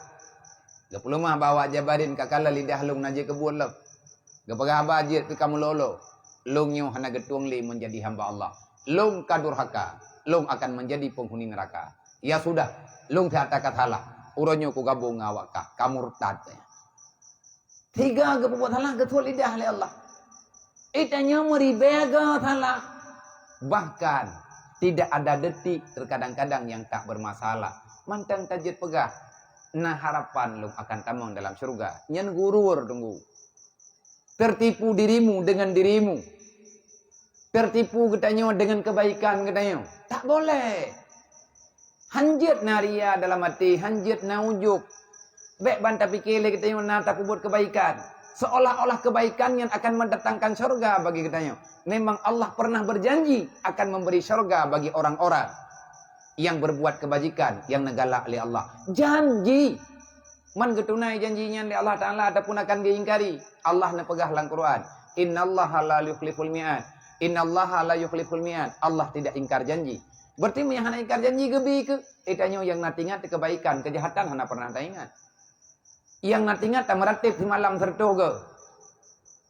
Geupeuleumah bahwa Jabarin ka kalon lidah lôn na jeuet keu buet lom. Geupeugah haba jeuet keu kamoe lolo. Lôn nyoe hana geutueng lé menjadi hamba Allah. Lôn ka durhaka. Lôn akan menjadi penghuni neraka. Ya sudah, lôn that ka salah. Uroe nyoe kugabong ngon awak kah. Ka murtad. Tiga geupeubeuet salah, geuthuet lidah lé Allah. Itanyoe meuribèe geuh salah. Bahkan, tidak ada detik terkadang-kadang yang tak bermasalah. Mantong tajeuet peugah, "Na harapan lôn akan tamong dalam syeuruga." Nyan gurur teunggu. Tertipu dirimu dengan dirimu. Tertipu geutanyoe dengan kebaikan geutanyoe. Tak boleh. Hanjeuet na ria dalam até, hanjeuet na ujub. Bèk ban tapike lé geutanyoe na tapeubuet kebaikan. Seolah-olah kebaikan nyan akan mendatangkan syurga bagi geutanyoe. Memang Allah pernah berjanji akan memberi syurga bagi orang-orang yang berbuat kebajikan, yang neugalak lé Allah. Janji! Man geutunai janji nyan lé Allah Taala ataupun akan geuingkari? Allah neupeugah lam Quran, "Innallaha la yukhliful mi'ad." "Innallaha la yukhliful mi'ad." Allah tidak ingkar janji. Berarti meunyo hana ingkar janji geubi keu, eh, tanyoe nyang na teuingat kebaikan, kejahatan hana pernah taingat. Nyang na teuingat tameuratéb simalam sireutoh goe.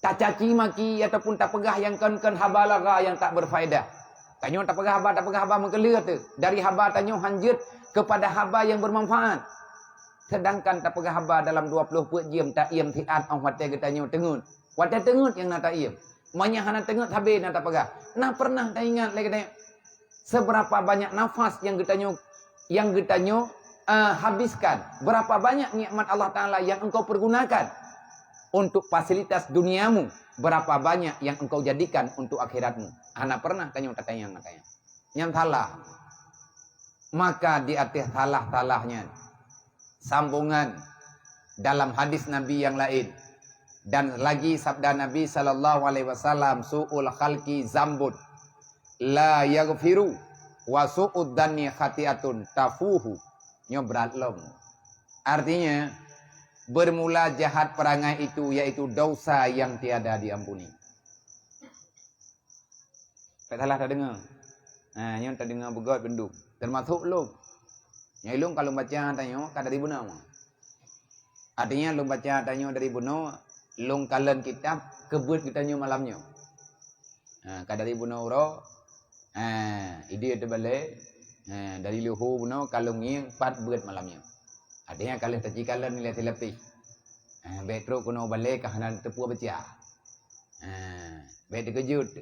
Tacaci maki ataupun tapeugah nyang kon-kon haba lagha nyang tak berfaedah. Tanyoe tapeugah haba, tapeugah haba meukeuleuh teuh. Dari haba tanyoe hanjeuet kepada haba nyang bermanfaat. Sedangkan tapeugah haba dalam dua ploh peuet jeuem taiem siat óh watèe geutanyoe teungeut. Watèe teungeut nyang na taiem. Meunyo hana teungeut sabe na tapeugah. Na pernah taingat lé geutanyoe? Seberapa banyak nafas yang geutanyoe, yang geutanyoe, eh, habiskan? Berapa banyak nikmat Allah Taala yang engkau pergunakan? Untuk fasilitas duniamu, berapa banyak yang engkau jadikan untuk akhiratmu? Hana pernah tanyoe tatanyong, tatanyong. Nyan salah. Maka di ateueh salah-salah nyan, sambungan dalam hadis Nabi yang lain, dan lagi sabda Nabi sallallahu alaihi wasallam, "Su'ul khalqi zambun la yaghfiru, wa su'ud dhanni khati'atun tafuhu." Nyoe brat lom. Artinya, bermula jahat perangai itu, yaitu dosa yang tiada diampuni. Tak salah tadeungoe. Ha, nyoe tadeungoe beugöt bandum. Teumasok lôn. Nyang lôn ka lôn baca tanyoe ka dari bunoe. Artinya lôn baca tanyoe dari bunoe, lôn kalon kitab keubeut geutanyoe malam nyoe. Ha, ka dari bunoe uroe. Ha, idéh teubalek. Ha, dari luho bunoe ka lôn ngieng pat beuet malam nyoe. Artinya ka lheueh taci kalon nilai silapih. Ha, bèk trok keunoe balek ka hana teupeue baca. Ha, bèk teukeujot.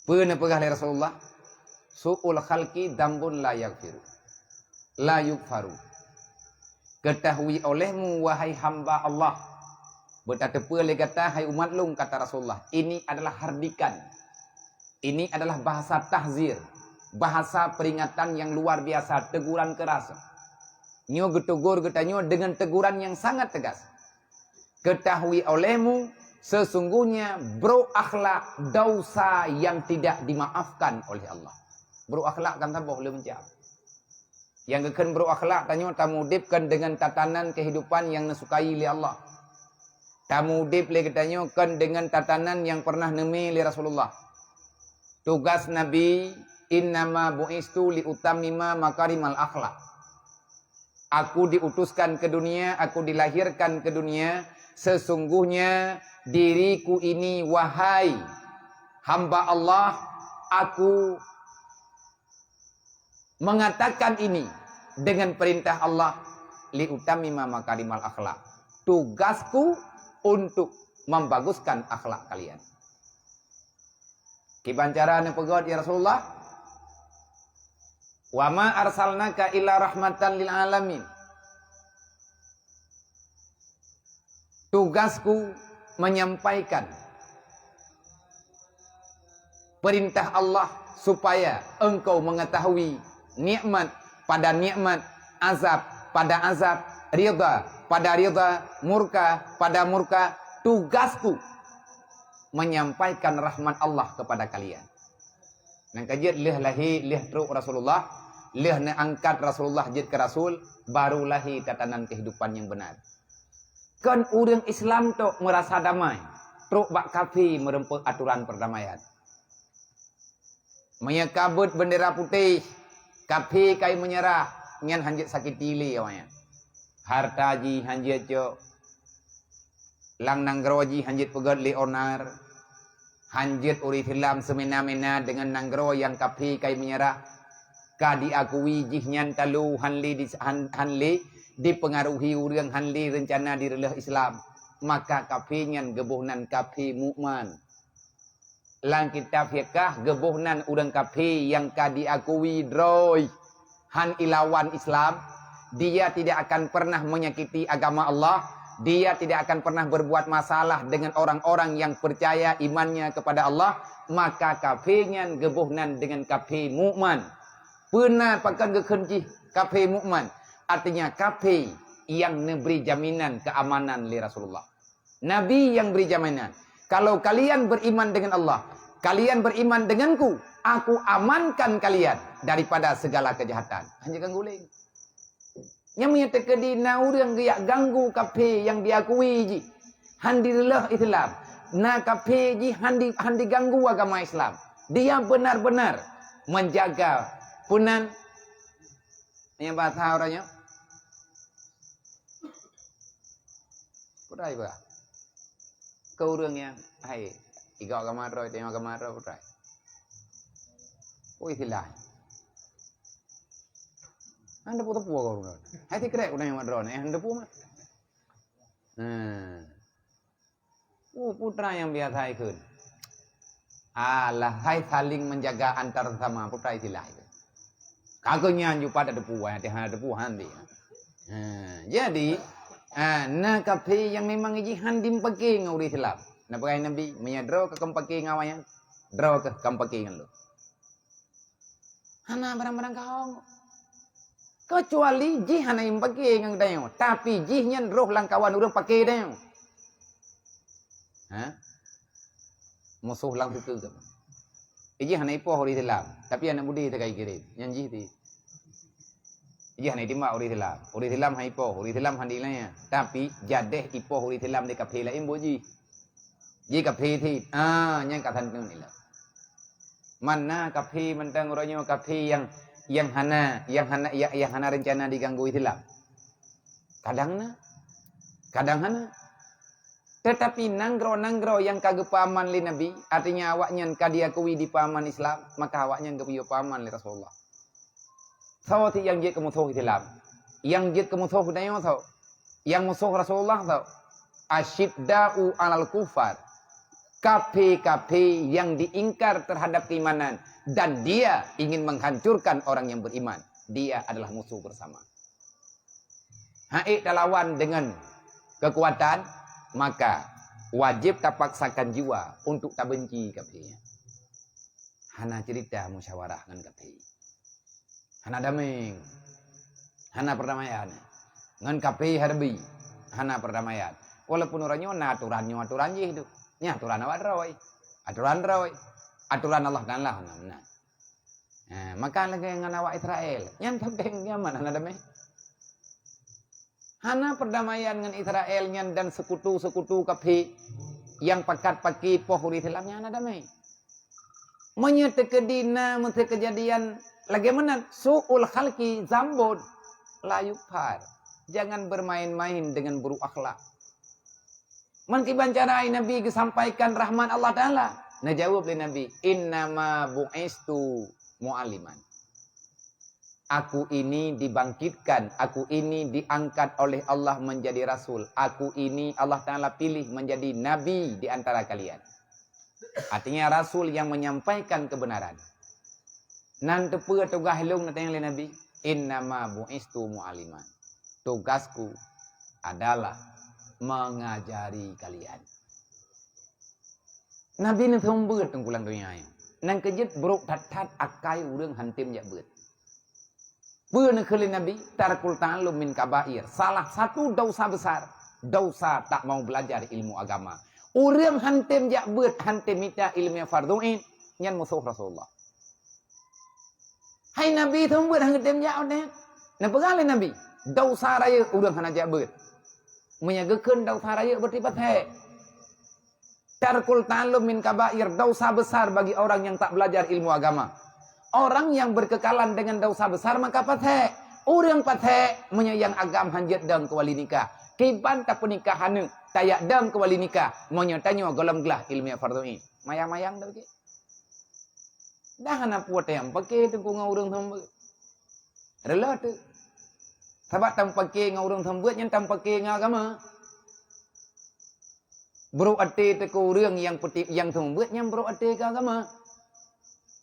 Peue neupeugah lé Rasulullah? "Su'ul khalqi dzambun la yaghfiru, la yughfaru." Ketahui olehmu, wahai hamba Allah, beutateupeue lé gata, hai umat lôn, kata Rasulullah, ini adalah hardikan. Ini adalah bahasa tahzir, bahasa peringatan yang luar biasa, teguran keras. Nyoe geutegur geutanyoe dengan teguran yang sangat tegas. Ketahui olehmu, sesungguhnya brok akhlak dosa yang tidak dimaafkan oleh Allah. Brok akhlak kan saboh leuh macam. Nyang geukheun brok akhlak tanyoe tamuudeb kon deungon tatanan kehidupan nyang neusukai lé Allah. Tamuudeb lé geutanyoe kon deungon tatanan nyang pernah neumi lé Rasulullah. Tugas Nabi, "Innama bu'istu li utammima makarimal akhlak." Aku diutuskan ke dunia, aku dilahirkan ke dunia, sesungguhnya diriku ini, wahai hamba Allah, aku mengatakan ini dengan perintah Allah, "Li utammima makarimal akhlak." Tugasku untuk membaguskan akhlak kalian. Kiban cara neupeugöt, ya Rasulullah? "Wa ma arsalnaka illa rahmatan lil alamin." Tugasku menyampaikan perintah Allah supaya engkau mengetahui nikmat pada nikmat, azab pada azab, ridha pada ridha, murka pada murka. Tugasku menyampaikan rahmat Allah kepada kalian. Nyang ka jeuet lheueh lahé, lheueh trok Rasulullah, lheueh neuangkat Rasulullah jeuet keu rasul, baru lahé tatanan kehidupan nyang beunar. Kon ureuëng Islam tok meurasa damai, trok bak kafé meureumpok atoran peurdamaian. Meunyoe ka beuet beundera putéh, kafé kai meunyeurah, nyan hán jeuet sakiti lé awaknyan. Hareuta jih hán jeuet cok, lam nanggroe jih hán jeuet peugöt lé onar, hán jeuet ureuëng Islam seumena-mena deungon nanggroe nyang kafé kai meunyeurah. Ka diakui jihnyan talo hán lé di, hán, hán lé dipeungaruhi ureuëng, hán lé reuncana direuleueh Islam, maka kafé nyan geuboh nan kafé mukman. Lam kitab fiqah geuboh nan ureuëng kafé nyang ka diakui droe hán ilawan Islam, dia tidak akan pernah menyakiti agama Allah, dia tidak akan pernah berbuat masalah dengan orang-orang yang percaya imannya kepada Allah, maka kafé nyan geuboh nan deungon kafé mukman. Peue na pakon geukheun jih kafé mukman? Artinya kafé nyang neubri jaminan keamanan lé Rasulullah. Nabi nyang bri jaminan, "Kalau kalian beriman dengan Allah, kalian beriman denganku, aku amankan kalian daripada segala kejahatan." Hana ganggu lé. Nyang meunyoe teukeudi na ureuëng geujak ganggu kafé nyang diakui jih, hán direuleueh Islam, na kafé jih hán di, hán diganggu agama Islam, dia benar-benar menjaga peunan nyang bahasa orang nyoe. Peudai bah. Keu ureuëng nyang hai, igok agama droe, tengok agama droe, peudai. Ui, silai. Hana teupeu-teupeu keu ureuëng. Hai sikrek ureuëng nyang mat droe, eh, hana teupeu mah. Nah. Uh, putra nyang biasa ikheun. Alah, hai saling menjaga antar sesama, putra istilah itu. Kagak nyan jupat ada teupeu, ada hana teupeu handi. Ha, jadi, Ah, na kafé nyang memang jih han jimpake ngon ureuëng Islam. Na peugah Nabi, "Meunyoe droe ka kampake ngon awaknyan, droe ka kampake ngon lôn." Hana barang-barang kawong. Kecuali jih hana jimpake ngon tanyoe, tapi jih nyan roh lam kawan ureuëng pake tanyoe. Ha? Musoh lam teuka. Ijih hana ipoh ureuëng Islam, tapi aneuk budi teuka ikirém. Nyan jih ti. Ijih hana itimbak ureuëng Islam. Ureuëng Islam hana ipoh, ureuëng Islam hana ilanya. Tapi jadeh ipoh ureuëng Islam di kafé laén buet jih. Jih kafé cit. Ah, nyan ka santun ila. Mana kafé mantong uroe nyoe kafé yang, yang hana, yang hana, yang, yang hana rencana diganggu Islam. Kadang na, kadang hana. Tetapi nanggroe-nanggroe nyang ka geupeuaman lé Nabi, artinya awaknyan ka diakui dipeuaman Islam, maka awaknyan geupeuaman lé Rasulullah. Soe cit nyang jeuet keu musoh Islam? Nyang jeuet keu musoh geutanyoe soe? Nyang musoh Rasulullah soe? Asyidda'u 'alal kufar. Kafé-kafé yang diingkar terhadap keimanan dan dia ingin menghancurkan orang yang beriman. Dia adalah musuh bersama. Hana ék talawan dengan kekuatan, maka wajib tapaksakan jiwa untuk tabenci kafé nyan. Hana cerita musyawarah ngon kafé. Hana damé. Hana perdamaian. Ngon kafé hareubi. Hana perdamaian. Walaupun uroe nyoe na aturan nyoe aturan jih tu. Nyan aturan awak droe. Aturan droe. Aturan Allah Taala hana meunan. Ha, maka lagée ngon awak Israel. Nyan tabeng nyaman hana damé. Hana perdamaian ngon Israel nyan dan sekutu-sekutu kafé nyang pakat paki poh ureuëng Islam nyan hana damé. Meunyoe teukeudi na meusti keujadian lagée meunan, su'ul khalqi zambun la yughfar. Jangan bermain-main dengan buruk akhlak. Meukiban cara Nabi geusampaikan rahmat Allah Taala? Neujaweueb lé Nabi, "Innama bu'istu mu'alliman." Aku ini dibangkitkan, aku ini diangkat oleh Allah menjadi rasul. Aku ini Allah Taala pilih menjadi nabi di antara kalian. Artinya rasul yang menyampaikan kebenaran. Nan teupeue tugaih lôn neutanyong lé Nabi? "Innama bu'istu mu'alliman." Tugasku adalah mengajari kalian. Nabi neuseumeubeuet teungku lam donya nyoe. Nyang keujeuet brok that-that akai ureuëng han tem jak beuet. Peue neukheun lé Nabi? Tarkul ta'allum min kabair. Salah satu dosa besar, dosa tak mau belajar ilmu agama. Ureuëng han tem jak beuet, han tem mita ilmu fardhu ain, nyan musoh Rasulullah. Hai Nabi, seumeubeuet han geutem jak watée nyan. Neupeugah lé Nabi, dosa rayeuk ureuëng hana jak beuet. Meunyoe geukheun dosa rayeuk berarti pasék. Tarkul ta'allum min kabair, dosa besar bagi orang yang tak belajar ilmu agama. Orang yang berkekalan dengan dosa besar maka pasék. Ureuëng pasék meunyoe nyang agam han jeuet dong keu wali nikah. Kiban tapeunikah aneuk, tajak dong keu wali nikah, meunyoe tanyoe gohlom glah ilmu fardhu ain. Mayang-mayang dah bagi. Dah hana puet nyang pake teungku ngon ureuëng seumeubeuet. Reuloh teuk. Sabab tampake ngon ureuëng seumeubeuet nyan tampake ngon agama. Brok até teungku ureuëng nyang peuti-, nyang seumeubeuet nyan brok até keu agama.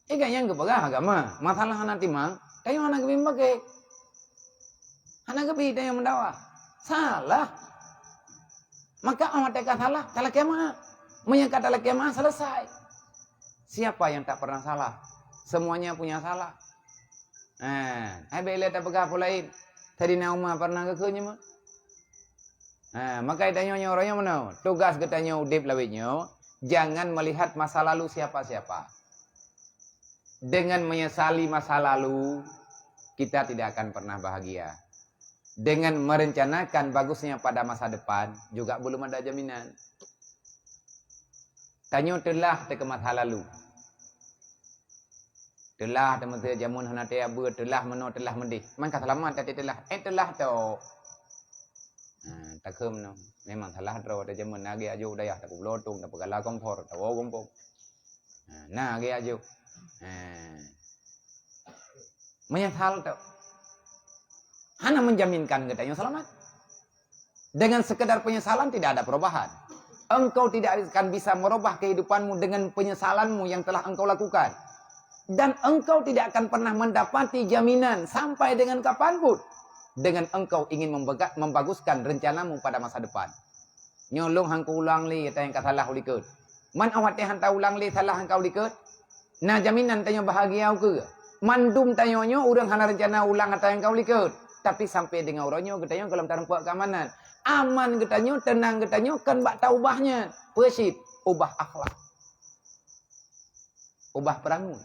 Ingat nyang geupeugah agama, masalah hana timang, tanyoe hana geubi meuke. Hana geubi tanyoe meudawa. Salah. Maka 'oh watée ka salah, talakée meu'ah. Meunyoe ka talakée meu'ah, selesai. Siapa yang tak pernah salah? Semuanya punya salah. Eh, hai bék lé tapeugah peue laén. Saidina Umar pernah geukheun nyoe meuh. Eh, maka tanyoe nyoe, uroe nyoe meunoe. Tugas geutanyoe udeb lawét nyoe, jangan melihat masa lalu siapa-siapa. Dengan menyesali masa lalu, kita tidak akan pernah bahagia. Dengan merencanakan bagusnya pada masa depan, juga belum ada jaminan. Tanyoe teulah teuh keu masa lalu. Teulah teuh meusé jameun hana teuh beuet, teulah meunoe, teulah meudeh. Man ka seulamat até teulah. Eh, teulah tok. Ha, takheun meunoe. Memang salah droe teuh jameun na geuh aju dayah, tapeublotong, tapeugala kompor, tawoe gompong. Ha, na geuh aju. Ha. Menyesal tok. Hana menjaminkan geutanyoe seulamat. Dengan sekedar penyesalan tidak ada perubahan. Engkau tidak akan bisa merubah kehidupanmu dengan penyesalanmu yang telah engkau lakukan. Dan engkau tidak akan pernah mendapati jaminan sampai dengan kapanpun. dengan engkau ingin membega-, membaguskan rencanamu pada masa depan. Nyoe lôn han kuulang lé ata nyang ka salah u likot. Man óh watée han taulang lé salah nyang ka u likot, na jaminan tanyoe bahagia ukeue. Mandum tanyoe nyoe ureuëng hana reuncana ulang ata nyang ka u likot. Tapi sampai deungon uroe nyoe geutanyoe gohlom tarumpok keuamanan. Aman geutanyoe, teunang geutanyoe kon bak taubah nyan. Peue cit? Ubah akhlak. Ubah peurangui.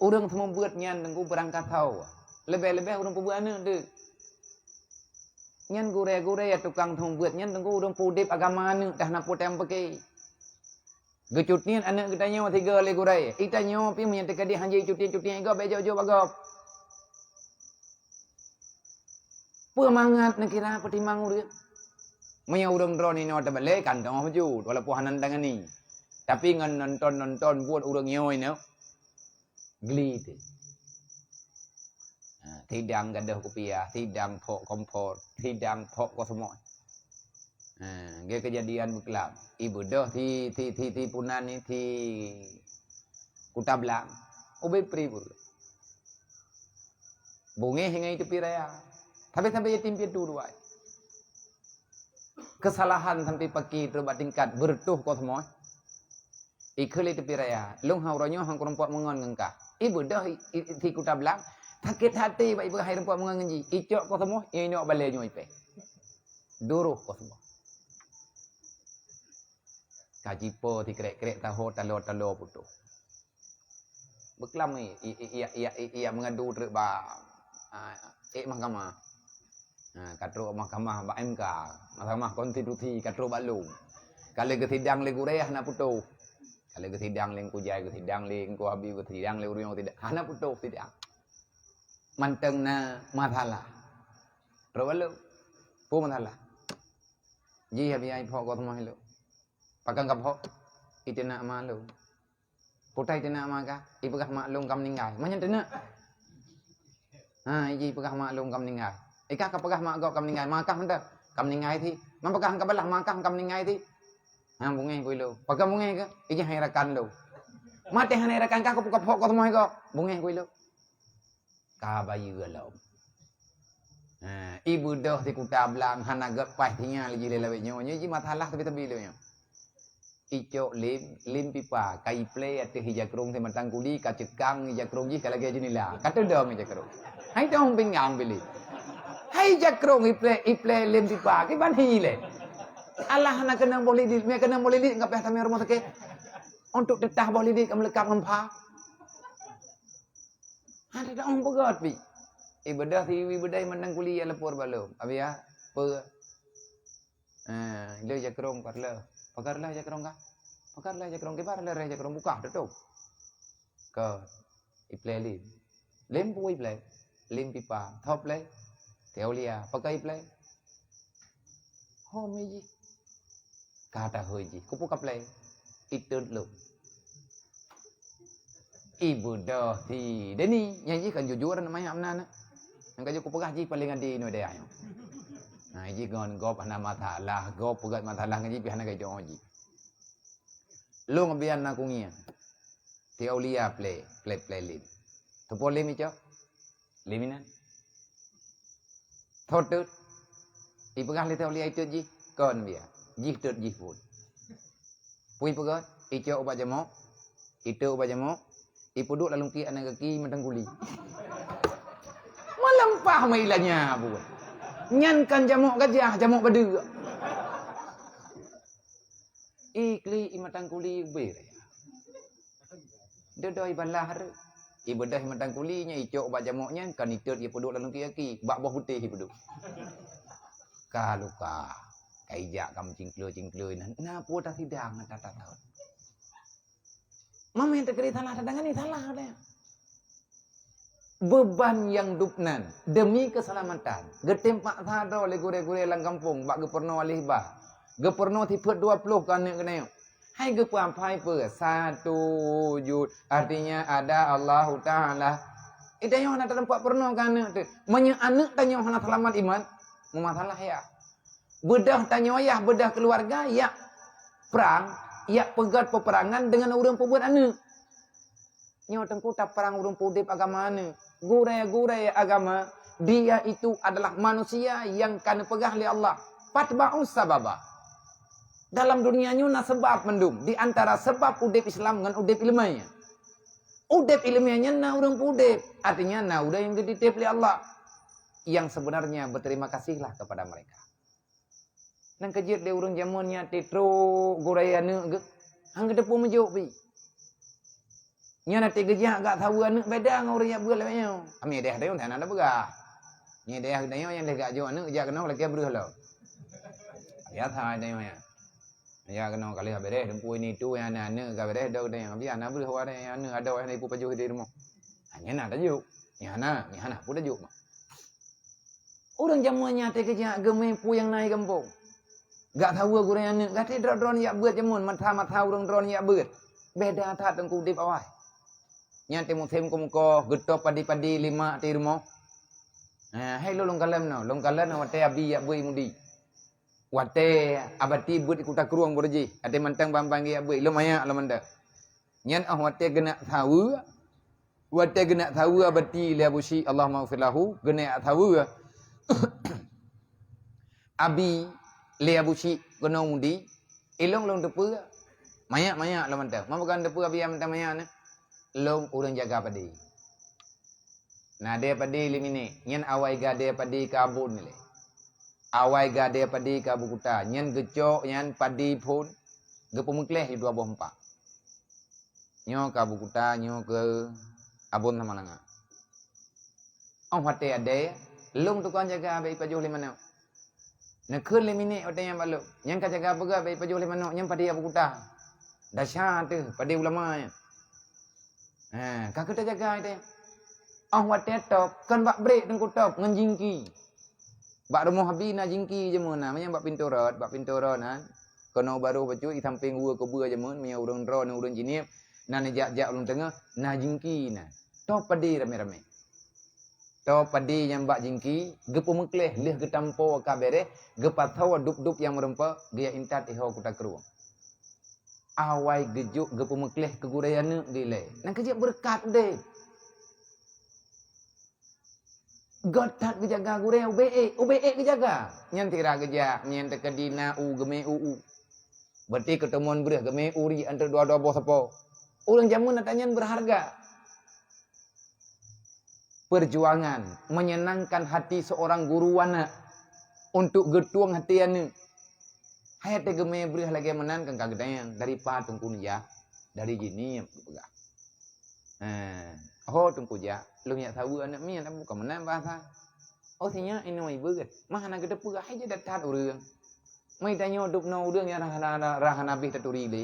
Ureuëng seumeubeuet nyan teungku beurangkasoe. Leubeh-leubeh ureuëng peubeuet aneuëk deuek. Nyan gurée-gurée ya tukang seumeubeuet nyan teungku ureuëng peudeb agama aneuëk dah na peue teumpeuke. Geucut niet aneuëk geutanyoe tiga lé gurée. Itanyoe pih meunyoe teukeudi hanjeuet cut niet-cut niet gob, bék jok-jok bak gob. Peue mangat neukira peutimang ureuëng? Meunyoe ureuëng droeneuh inoe tabalée, kantong meucut, walaupun hana tangani. Tapi ngon nonton-nonton buet ureuëng nyoe inoe, gli teuh. Ha, sidang gadôh kupiah, sidang phok kompor, sidang phok kosmos. Ha, geu keujadian beuklam. Ibeudôh si, si, si, si punan ni, si Kuta Blang. Ubé pri pun. Bungéh ngai tepi raya. Tapi sampai yatim piatu dua. Kesalahan sampai paki terubah tingkat bertuh kosmos. Ikheun lé tepi raya, lôn hana uroe nyoe han kurumpok meungon ngon kah. Ibeudôh i, i, si Kuta Blang, sakét hati bak ipeugah hai rumpok meungon ngon jih. Icok kosmos, inok balée nyoe ipée. Duroh kosmos. Ka jipo si krek-krek taho talo-talo putôh. Beuklam i, i, i, ia, ia, ia, ia meungadu treuk bak, ah, ék mahkamah. Ha, ka trok mahkamah bak M K, mahkamah konstitusi ka trok bak lôn. Ka lheueh geusidang lé gurée hana putôh. Ka lheueh geusidang lé Teungku Jai, geusidang lé Teungku Habib, geusidang lé ureuëng sidang, hana putôh sidang. Mantong na masalah. Trok bak lôn. Peue masalah? Jih Habib ai phok gob teuma lôn. Pakon ka phok? Iteunak ma lôn. Putai teunak ma kah, ipeugah mak lôn ka meuninggai. Manyang teunak. Ha, iji peugah mak lôn ka meuninggai. Ikah ka peugah mak gob ka meuninggai, ma kah mantong ka meuninggai thi. Man peugah ka balah ma kah ka meuninggai thi. Ha, bungéh kui lôn. Pakon bungéh keu? Iji hai rakan lôn. Maté hana rakan kah, ka phok gob teuma gob. Bungéh kui lôn. Ka bayeue lom. Ha, ibeudôh si Kuta Blang hana gét paih tinggai lé jih lé lawét nyoe. Nyoe jih masalah teubi-teubi lé nyoe. Icok lem, lem pipa, ka iplé ateueh ija krông si Matang Kuli, ka ceukang ija krông jih ka lagée jeunila. Ka teudong ija krông. Hai dong pinggang bilik. Hai ija krông iplé, iplé lem pipa, kiban hi lé. Alah hana keunong boh lidit, mé keunong boh lidit ka payah tamé rumoh sakét. Untuk teutah boh lidit ka meuleukab ngon pha. Hana taong peugét pi. Ibeudôh si ibeudôh Matang Kuli ya lapor bak lôn. Abi ya, peue? Eh, le jakrong parle. Pagar lah jakrong kah? Pagar lah jakrong, kibar lah reh jakrong, bukah tutup. Ke iplé lim. Lim peue iplé? Lim pipa. Thop lé. Teulia. Pakai iplé. Ho meji. Ka tahôi jih, kupeue kaplé? Itot lom. Ibeudôh si Deni, nyan jih kan jujur aneuk manyak meunan. Nyang ka jeuet kupeugah jih paléng ade inoe dayah nyoe. Nah, jih ngon gob hana masalah, gob peugét masalah ngon jih pih hana geucok jih. Lôn bian na kungieng. Teulia plé, plé, plé lim. Teupo lim icok? Lim inan. Tho teut. Ipeugah lé teulia itot jih, kon bia. Jih tot jih phon. Pui peugah, icok ubak jamok, itot ubak jamok, ipeuduek lam lungkiek aneuk gaki Matang Kuli. Malam pah meuilanya buet. Nyan kan jamok gajah, jamok badeuk. Iklik i Matang Kuli ubé raya. Dodoi balah re. Ibeudôh i Matang Kuli nyan icok bak jamok nyan kan itot ipeuduek lam lungkiek gaki, bak boh putéh ipeuduek. Ka luka. Ka ijak ka meucingkleue-cingkleue inan. Na peue tasidang ata tatot. Mamé teukeuri salah, tatanggani salah deh. Beuban nyang dub nan demi keuseulamatan geutimpak sa droe lé gurée-gurée lam gampông bak geupeurunoe aléh bah. Geupeurunoe sifeuet dua ploh keu aneuk geutanyoe. Hai geupeuamphai peue? Satu wujud, artinya ada Allahu Ta'ala. Eh, tanyoe hana tatampak peurunoe keu aneuk teuh. Meunyoe aneuk tanyoe hana seulamat iman, meumasalah ya. Beudôh tanyoe yah, beudôh keuluwarga, yak prang, yak peugét peupeurangan deungon ureuëng peubuet aneuk. Nyoe teungku taprang ureuëng peuudeb agama aneuk. Gurée-gurée agama, Dia itu adalah manusia yang ka neupeugah lé Allah, "Fatba'us sababa." Dalam dunia nyoe na seubab mandum, di antara seubab udeb Islam ngon udeb ileumèe. Udeb ileumèe nyan na ureuëng peuudeb, artinya na ureuëng nyang geutiteb lé Allah. Yang sebenarnya berterima kasihlah kepada mereka. Nyang keujeuet lé ureuëng jameun nyan, trok gurèe aneuëk geuh, han geuteupeue meujok pih. Nyan até geujak gak saweue aneuëk beda ngon ureuëng jak beuet lagèe nyoe. Ami deh dayong hana peugah. Nyan deh dayong nyang leh gak jok aneuëk jak keunoe lakèe breuh lom. Biasa dayong nyan. Ya keunoe ka lheueh beres, teumpu ini tu nyang na aneuëk ka beres dok dayong. Biasa na breuh waréh aneuëk adoe nyang ibu pajoh di rumoh. Hanya na tajok. Nyang hana, nyang hana pun tajok mah. Ureuëng jameun nyan até geujak geumé peue nyang na i gampông. Gak saweue gurèe aneuëk, gata droe-droe jak beuet jameun, masa-masa ureuëng droe jak beuet. Beda that teungku udeb awai. Nyan até musém keumeukoh, geutôb padi-padi lima até rumoh. Ha, hai lôn, lôn kalon nyoe, lôn kalon nyoe watèe abi jak beuet i Mudi. Watèe abati beuet i Kuta Krueng baroe jih, até mantong ban-ban jak beuet, lôn manyak lôn mantong. Nyan óh watèe geunak saweue, watèe geunak saweue abati lé Abu Syik, Allahumma ghfir lahu, geunak saweue abi lé Abu Syik keunoe Mudi, ilôn lôn teupeue, manyak-manyak lôn mantong. Ma bukan teupeue abi mantong manyak nyoe? Lôn ureuëng jaga padi. Na dèe padi lé minék, nyan awai gadèe padi ka abon ilèe. Awai gadèe padi ka Abu Kuta, nyan geucok nyan padi phôn, geupeumeukleh dua boh empat. Nyoe ka Abu Kuta, nyoe keu abon Samalanga. Óh watèe adèe, lôn tukang jaga bèk ipajoh lé manok. Neukheun lé minék watèe nyan bak lôn. Nyang ka jaga peugah bèk ipajoh lé manok, nyan padi Abu Kuta. Dasya teuh, padi ulama nyan. Ha, ka keuh tajaga watèe. Óh watèe tôb, kon bak brek teungku tôb ngon jingki. Bak rumoh abi na jingki jameun na, meunyoe bak pintoe rot, bak pintoe rot na. Keunoe barô bacut i sampéng ueh keubeue jameun, meunyoe ureuëng droeneuh ureuëng jinieb, na neujak-jak ulôn teungoh, na jingki na. Tôb padi ramé-ramé. Tôb padi nyang bak jingki, geupeumeukleh lheueh geutampo ka beres, geupasoe dub-dub nyang meureumpok, geujak intat iho Kuta Krueng. Awai geujok geupeumeukleh keu gurèe aneuëk geuh ilèe. Nyang keujeuet beureukat udeb. Göt that geujaga gurèe ubé ék, ubé ék geujaga. Nyan sira geujak, nyan teukeudi na u geumé u u. Berarti keuteumon breuh geumé u ri antara dua-dua boh sapo. Ureuëng jameun ata nyan beureuharga. Perjuangan menyenangkan hati seorang guru anak untuk geutueng hati aneuëk. Hai até geumé breuh lagèe meunan kan ka geudayang dari pa teungku neujak, dari jih nyan geupeugah. Ha, ho teungku jak, lôn jak saweue aneuëk miet, bukan meunan bahasa. Oh sinyak inoe ibeut, mah hana geuteupeue hai jeuet that ureuëng. Meutanyoe dub noe ureuëng nyang rah, rah, rah, rah hana bih taturi lé.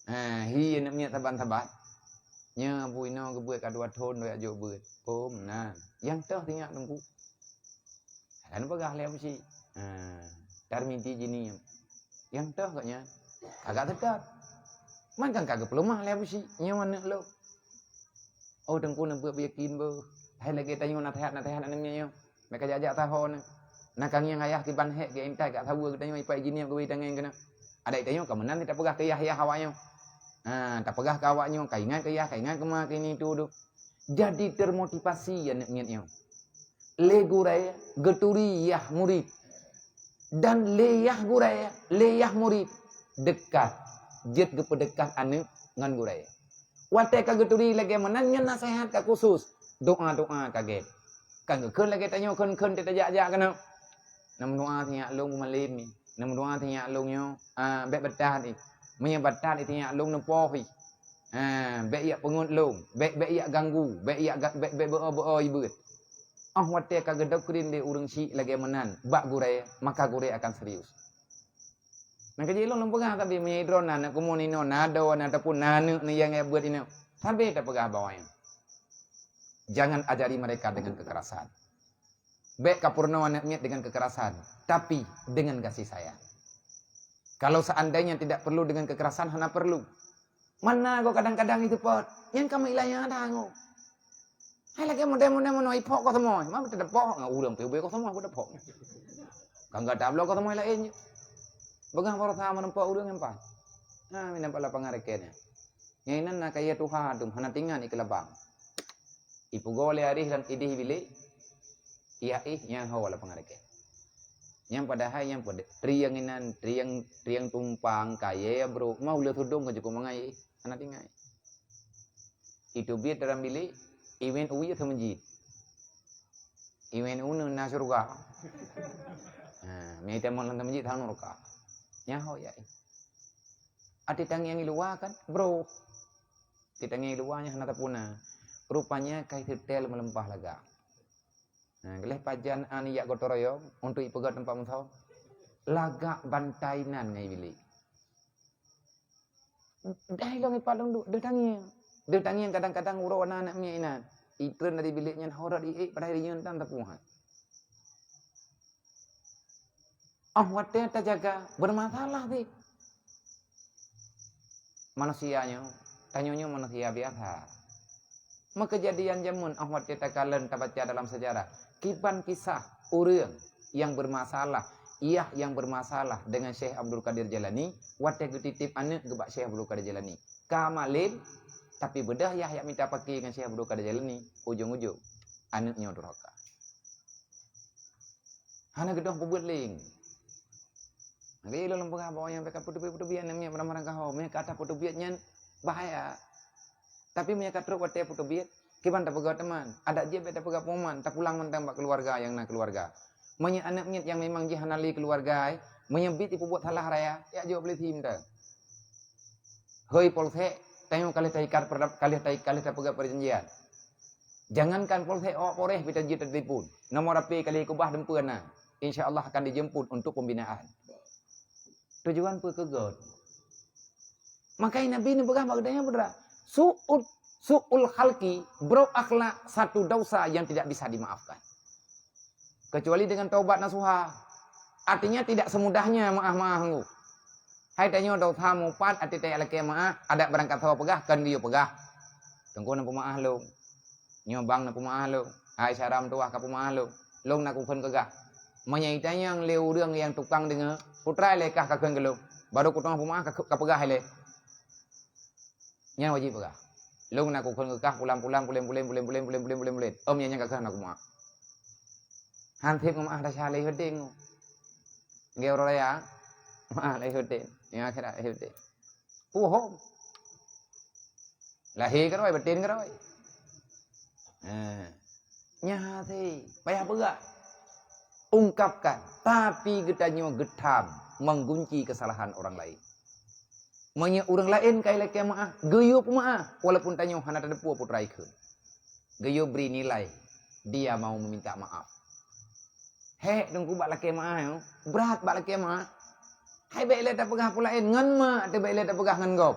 Ha, hi aneuëk miet saban-saban. Nyoe bu inoe geubeuet ka dua thon dua jak jok beuet. Oh meunan. Nyang toh sinyak teungku. Kan peugah lé Abu Syik. Ha, tarmiti jini. Nyang toh gobnyan. Agak teutab. Man kan ka geupeuleumah lé Abu Syik. Nyoe aneuëk lôn. Oh teungku neubeuet beuyakin beuh. Hai lagèe tanyoe nasehat-nasehat aneuëk miet nyoe. Meuka jak-jak taho nyoe. Na ka ngieng ayah kiban hék geuintat gak saweue geutanyoe ipai jini geubi tangai keunoe. Adak tanyoe ka meunan tapeugah keu yah-yah awak nyoe. Ha, tapeugah keu awak nyoe, ka ingat keu yah, ka ingat keu ma, keu ini tu tu. Jadi termotivasi aneuëk miet nyoe. Lé gurèe geuturi yah murit. Dan lé yah gurèe, lé yah murit deukat, jeuet geupeudeukat aneuëk ngon gurèe. Watèe ka geuturi lagèe meunan nyan naseuhat ka khusus, doa-doa ka gét. Kan geukheun lagèe tanyoe kheun-kheun teuh tajak-jak keunoe. Nam doa sinyak lôn bumalém ni. Nam doa sinyak lôn nyoe, ah, bèk batat ni. Meunyoe batat ni sinyak lôn neupoh ni. Ah, bèk yak peungeut lôn, bèk, bèk yak ganggu, bèk yak ga-, bèk, bèk beu-o-beu-o ibeut. Óh watèe ka geudoktrin lé ureuëng syik lagèe meunan bak gurèe, maka gurèe akan serius. Nyang keujih lôn, lôn peugah tapi meunyoe droe na aneuk kumun inoe, na adoe na ataupun na aneuk nyang beuet inoe, sabe tapeugah bak awaknyan. Jangan ajari mereka dengan kekerasan. Bèk kapeurunoe aneuk miet dengan kekerasan, tapi dengan kasih sayang. Kalau seandainya tidak perlu dengan kekerasan, hana perlu. Mana goe kadang-kadang iseupôt, nyan ka meuilah nyang ada ngo. Hai lagèe model-model meunoe iphok goe seumoi, ma beuteupeue iphok ngon ureueng pih ubé goe seumoi beuteupeue iphok. Kan gata bloe goe seumoi laén jih. Peugah baroesa meureumpok ureueng nyan paih. Ha, meunan pala pangareukée nyan. Nyan inan na kayée tuha dum hana tingan ikeulabang. Ipugoe lé arih lam idéh bilék. Iya ih nyang ho lam pangarékée. Nyang padahai nyang peude-, trieng inan, trieng, trieng tumpang, kayée brok, mah uleue tudong ka jukuk mangai ih, hana tinggai. Itu biet dalam bilik, iwen uwie teumeujit. Iwen uneuen na syurga. Ha, mita mon lam teumeujit tang nurka. Nyan ho ya. Ati tangieng i luwa kan, bro. Ati tangieng i luwa nyan hana tapuna. Rupanya kai teutel meuleumpah lagak. Nah, geleh pajan an yak gotong royong untuk ipeugah teumpat meusawa. Lagak bantai nan ngai bilik. Dai lom ipat lom deuh tangieng. Deuh tangieng kadang-kadang uroe na aneuk miet inan. Itreun dari bilik nyan horot iék padahai rinyueng tan teupuhat. Oh watée tajaga bermasalah sih. Manusia nyoe, tanyoe nyoe manusia biasa. Meukeujadian jameun oh watée takalon tabaca dalam sejarah, kiban kisah ureuëng yang bermasalah, yah yang bermasalah dengan Syekh Abdul Qadir Jailani, watée geutitip aneuk geubak Syekh Abdul Qadir Jailani. Ka malem, tapi beudôh yah yak mita paké ngon Syekh Abdul Qadir Jailani, ujong-ujong aneuk nyoe durhaka. Hana geudong peubuet lé. Lagée lôn peugah bahwa nyang ka peuteubiet-peuteubiet nyan meunyo barang-barang kahom, meunyo ka ata peuteubiet nyan bahaya. Tapi meunyo ka trok watée peuteubiet, kiban tapeugah teuma, adak jeuet bék tapeugah peuman, tapulang mantong bak keuluwarga nyang na keuluwarga. Meunyo aneuk miet nyang memang jih hana lé keuluwarga, meunyo biet ipeubuet salah raya, yak jaweueb lé sim teu. Hôi polsek, tanyoe ka lheueh taikat perdap-, ka lheueh tai-, ka lheueh tapeugah perjanjian. Jangankan polsek, awak Polres pih tajeuet tatelepon. Nomor H P ka lheueh kubah dum peue na. Insya Allah akan dijemput untuk pembinaan. Tujuan peue keu göt? Makai Nabi neupeugah bak geutanyoe putra, su'ud, su'ul khalqi, buruk akhlak, satu dosa yang tidak bisa dimaafkan. Kecuali dengan taubat nasuha. Artinya tidak semudahnya meuáh-meuáh ngu. Hai tanyoe dosa mupat até tajak lakée meuáh, adak barangkasoe peugah, kon geuyue peugah. Teungku na peumeuáh lôn. Nyoe bang na peumeuáh lôn. Hai syara meutuwah ka peumeuáh lôn. Lôn na kukheun keugah. Meunyoe itanyong lé ureuëng nyang tukang deungoe, putra lé kah kakheun keu lôn. Barô kuteungoh peumeuáh ka, ka peugah ilée. Nyan wajéb peugah. Lôn na kukheun keu kah pulang-pulang, pulen-pulen, pulen-pulen. Om nyan nyang ka keuh na kumeuáh. Han sép ngon meuáh desya lé heuténg. Nggé uroe raya, meuáh lé heuténg. Nyang akhirat lé heuténg. Puhom. Lahé keurôi, baten keurôi. Ha. Nyan hase, payah peugah. Ungkapkan, tapi geutanyoe geutham menggunci kesalahan orang lain. Meunyoe ureuëng laén ka ilakée meuáh, geuyue peumeuáh, walaupun tanyoe hana tateupeue peue treuk ikheun. Geuyue bri nilai, dia mau meminta maaf. Hék, teungku bak lakée meuáh nyoe, brat bak lakée meuáh. Hai bék lé tapeugah peue laén ngon mak, teuh bék lé tapeugah ngon gob.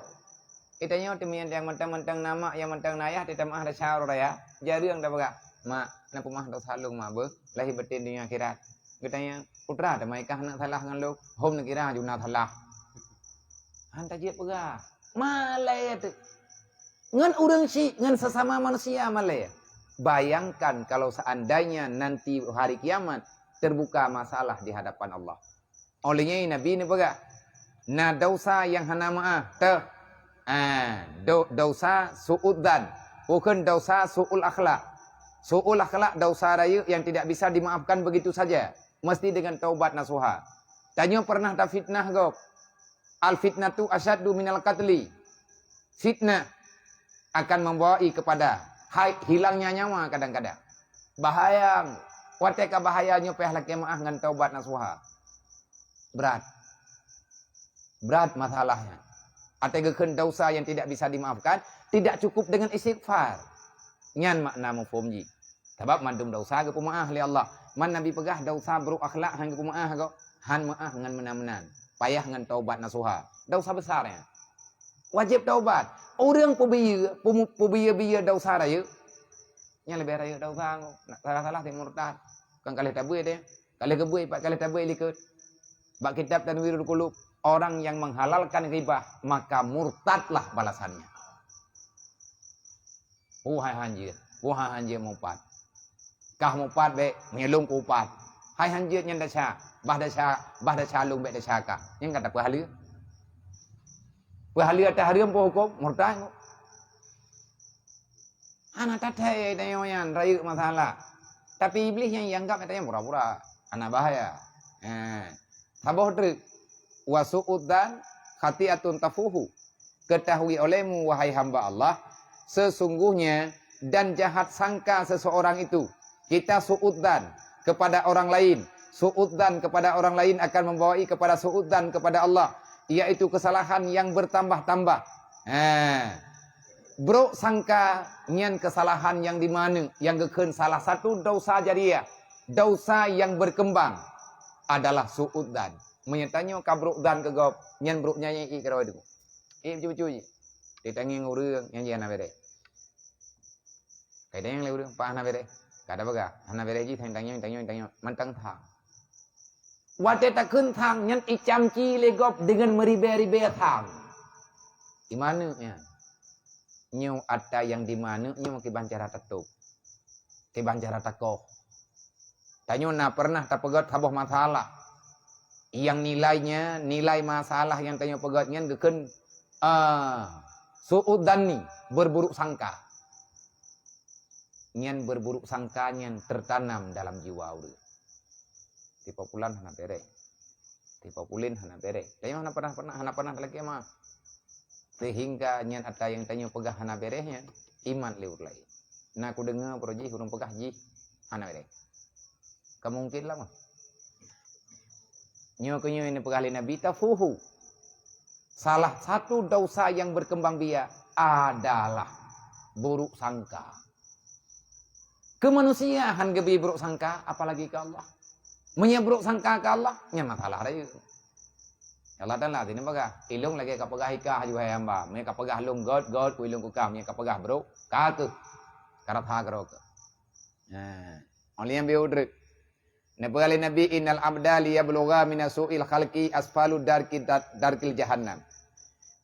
Geutanyoe teumian nyang mantong-mantong na mak, nyang mantong na yah, teutamah desya uroe raya. Jareueng tapeugah, "Mak, na peumeuáh dosa lôn mak beuh, lahé baten donya akhirat." Geutanyoe, "Putra, teuma i kah hana salah ngon lôn, hom neukira juna salah." Han tajeuet peugah. Malée teuh. Ngon ureuëng syiek, ngon sesama manusia malée. Bayangkan kalau seandainya nanti hari kiamat terbuka masalah di hadapan Allah. Óh lheueh nyan Nabi neupeugah, na dosa nyang hana meuáh, teuh. Ah, do-, dosa su'udzan, bukon dosa su'ul akhlak. Su'ul akhlak dosa rayeuk yang tidak bisa dimaafkan begitu saja, mesti dengan taubat nasuha. Tanyoe pernah tafitnah gob. Al fitnatu asyaddu minal qatli. Fitnah akan membawa kepada hai-, hilangnya nyawa kadang-kadang. Bahaya. Watée ka bahaya nyoe payah lakée meuáh ngon taubat nasuha. Brat. Brat masalahnya. Até geukheun dosa yang tidak bisa dimaafkan, tidak cukup dengan istighfar. Nyan makna muphom jih. Sabab mandum dosa geupeumeuáh lé Allah. Man Nabi peugah dosa buruk akhlak han geupeumeuáh gob, han meuáh ngon meunan-meunan. Payah ngon taubat nasuha. Dosa besar nyan. Wajéb taubat. Ureuëng peubiyeu, peumu-, peubiyeu-biyeu dosa rayeuk, nyan leubeh rayeuk dosa ngon salah-salah ti murtad. Kon ka lheueh tabeuet deh. Ka lheueh geubeuet pat, ka lheueh tabeuet likot. Bak kitab Tanwirul Qulub, orang yang menghalalkan ghibah, maka murtadlah balasannya. Puhai han jeuet, puhai han jeuet mupat. Kah mupat bék, meunyo lôn kupat. Hai han jeuet nyan desya, bah desya, bah desya lôn bék desya kah. Nyan ka tapeuhaleue. Peuhaleue ata hareuem peuhuköm, murtad. Hana tathée tanyoe nyan rayeuk masalah. Tapi Iblih nyang ianggap nyatanya pura-pura, hana bahaya. Ha. Saboh treuk. Wa su'udzan khati'atun tafuhu. Ketahui olehmu, wahai hamba Allah, sesungguhnya dan jahat sangka seseorang itu. Kita su'udzan kepada orang lain. Su'udzan kepada orang lain akan membawai kepada su'udzan kepada Allah, yaitu kesalahan yang bertambah-tambah. Ha. Brok sangka nyan kesalahan nyang dimana, nyang geukheun salah satu dosa jariah, dosa yang berkembang adalah su'udzan. Meunyoe tanyoe ka brok dzan keu gob, nyan brok nyan ié keudroe teuk. Ié beutôi-beutôi jih. Ditangieng ureuëng nyang jih hana bereh. Kadang lé ureuëng, "Pak, hana bereh." Ka tapeugah, "Hana bereh jih, tangieng, tangieng, tangieng." Mantong thang. Watée takheun thang, nyan icamci lé gob deungon meuribée-ribée thang. Di mana nyan? Nyoe atra nyang di mana nyoe kiban cara tatôb. Kiban cara takoh. Tanyoe na pernah tapeugét saboh masalah. Nyang nilainya, nilai masalah nyang tanyoe peugét nyan geukheun, ah, su'udzanni, berburuk sangka. Nyan berburuk sangka nyan tertanam dalam jiwa ureuëng. Tipa pulan hana bereh. Tipa pulan hana bereh. Tanyoe hana pernah, pernah, hana pernah lagi mah. Sehingga nyan atra nyang tanyoe peugah hana bereh nyan, imat lé ureuëng laén. Na kudeungoe baroe jih ureuëng peugah jih hana bereh. Ka mungkin lah mah. Nyoe keuh nyoe nyang peugah lé Nabi, tafuhu. Salah satu dosa yang berkembang biak adalah buruk sangka. Keu manusia han geubi brok sangka, apalagi keu Allah. Meunyoe brok sangka keu Allah, nyan masalah rayeuk. Allah Taala teuneuk peugah, "Ilong lagée ka peugah ikah, hai hamba. Meunyoe ka peugah lôn gét, gét, ku ilong keu kah. Meunyoe ka peugah brok, ka keuh. Ka rasa keudroe keuh." Nah, oleh nyang bieu treuk. Neupeugah lé Nabi, "Innal abda liyablugha mina su'il khalqi asfalu darki, darkil jahannam."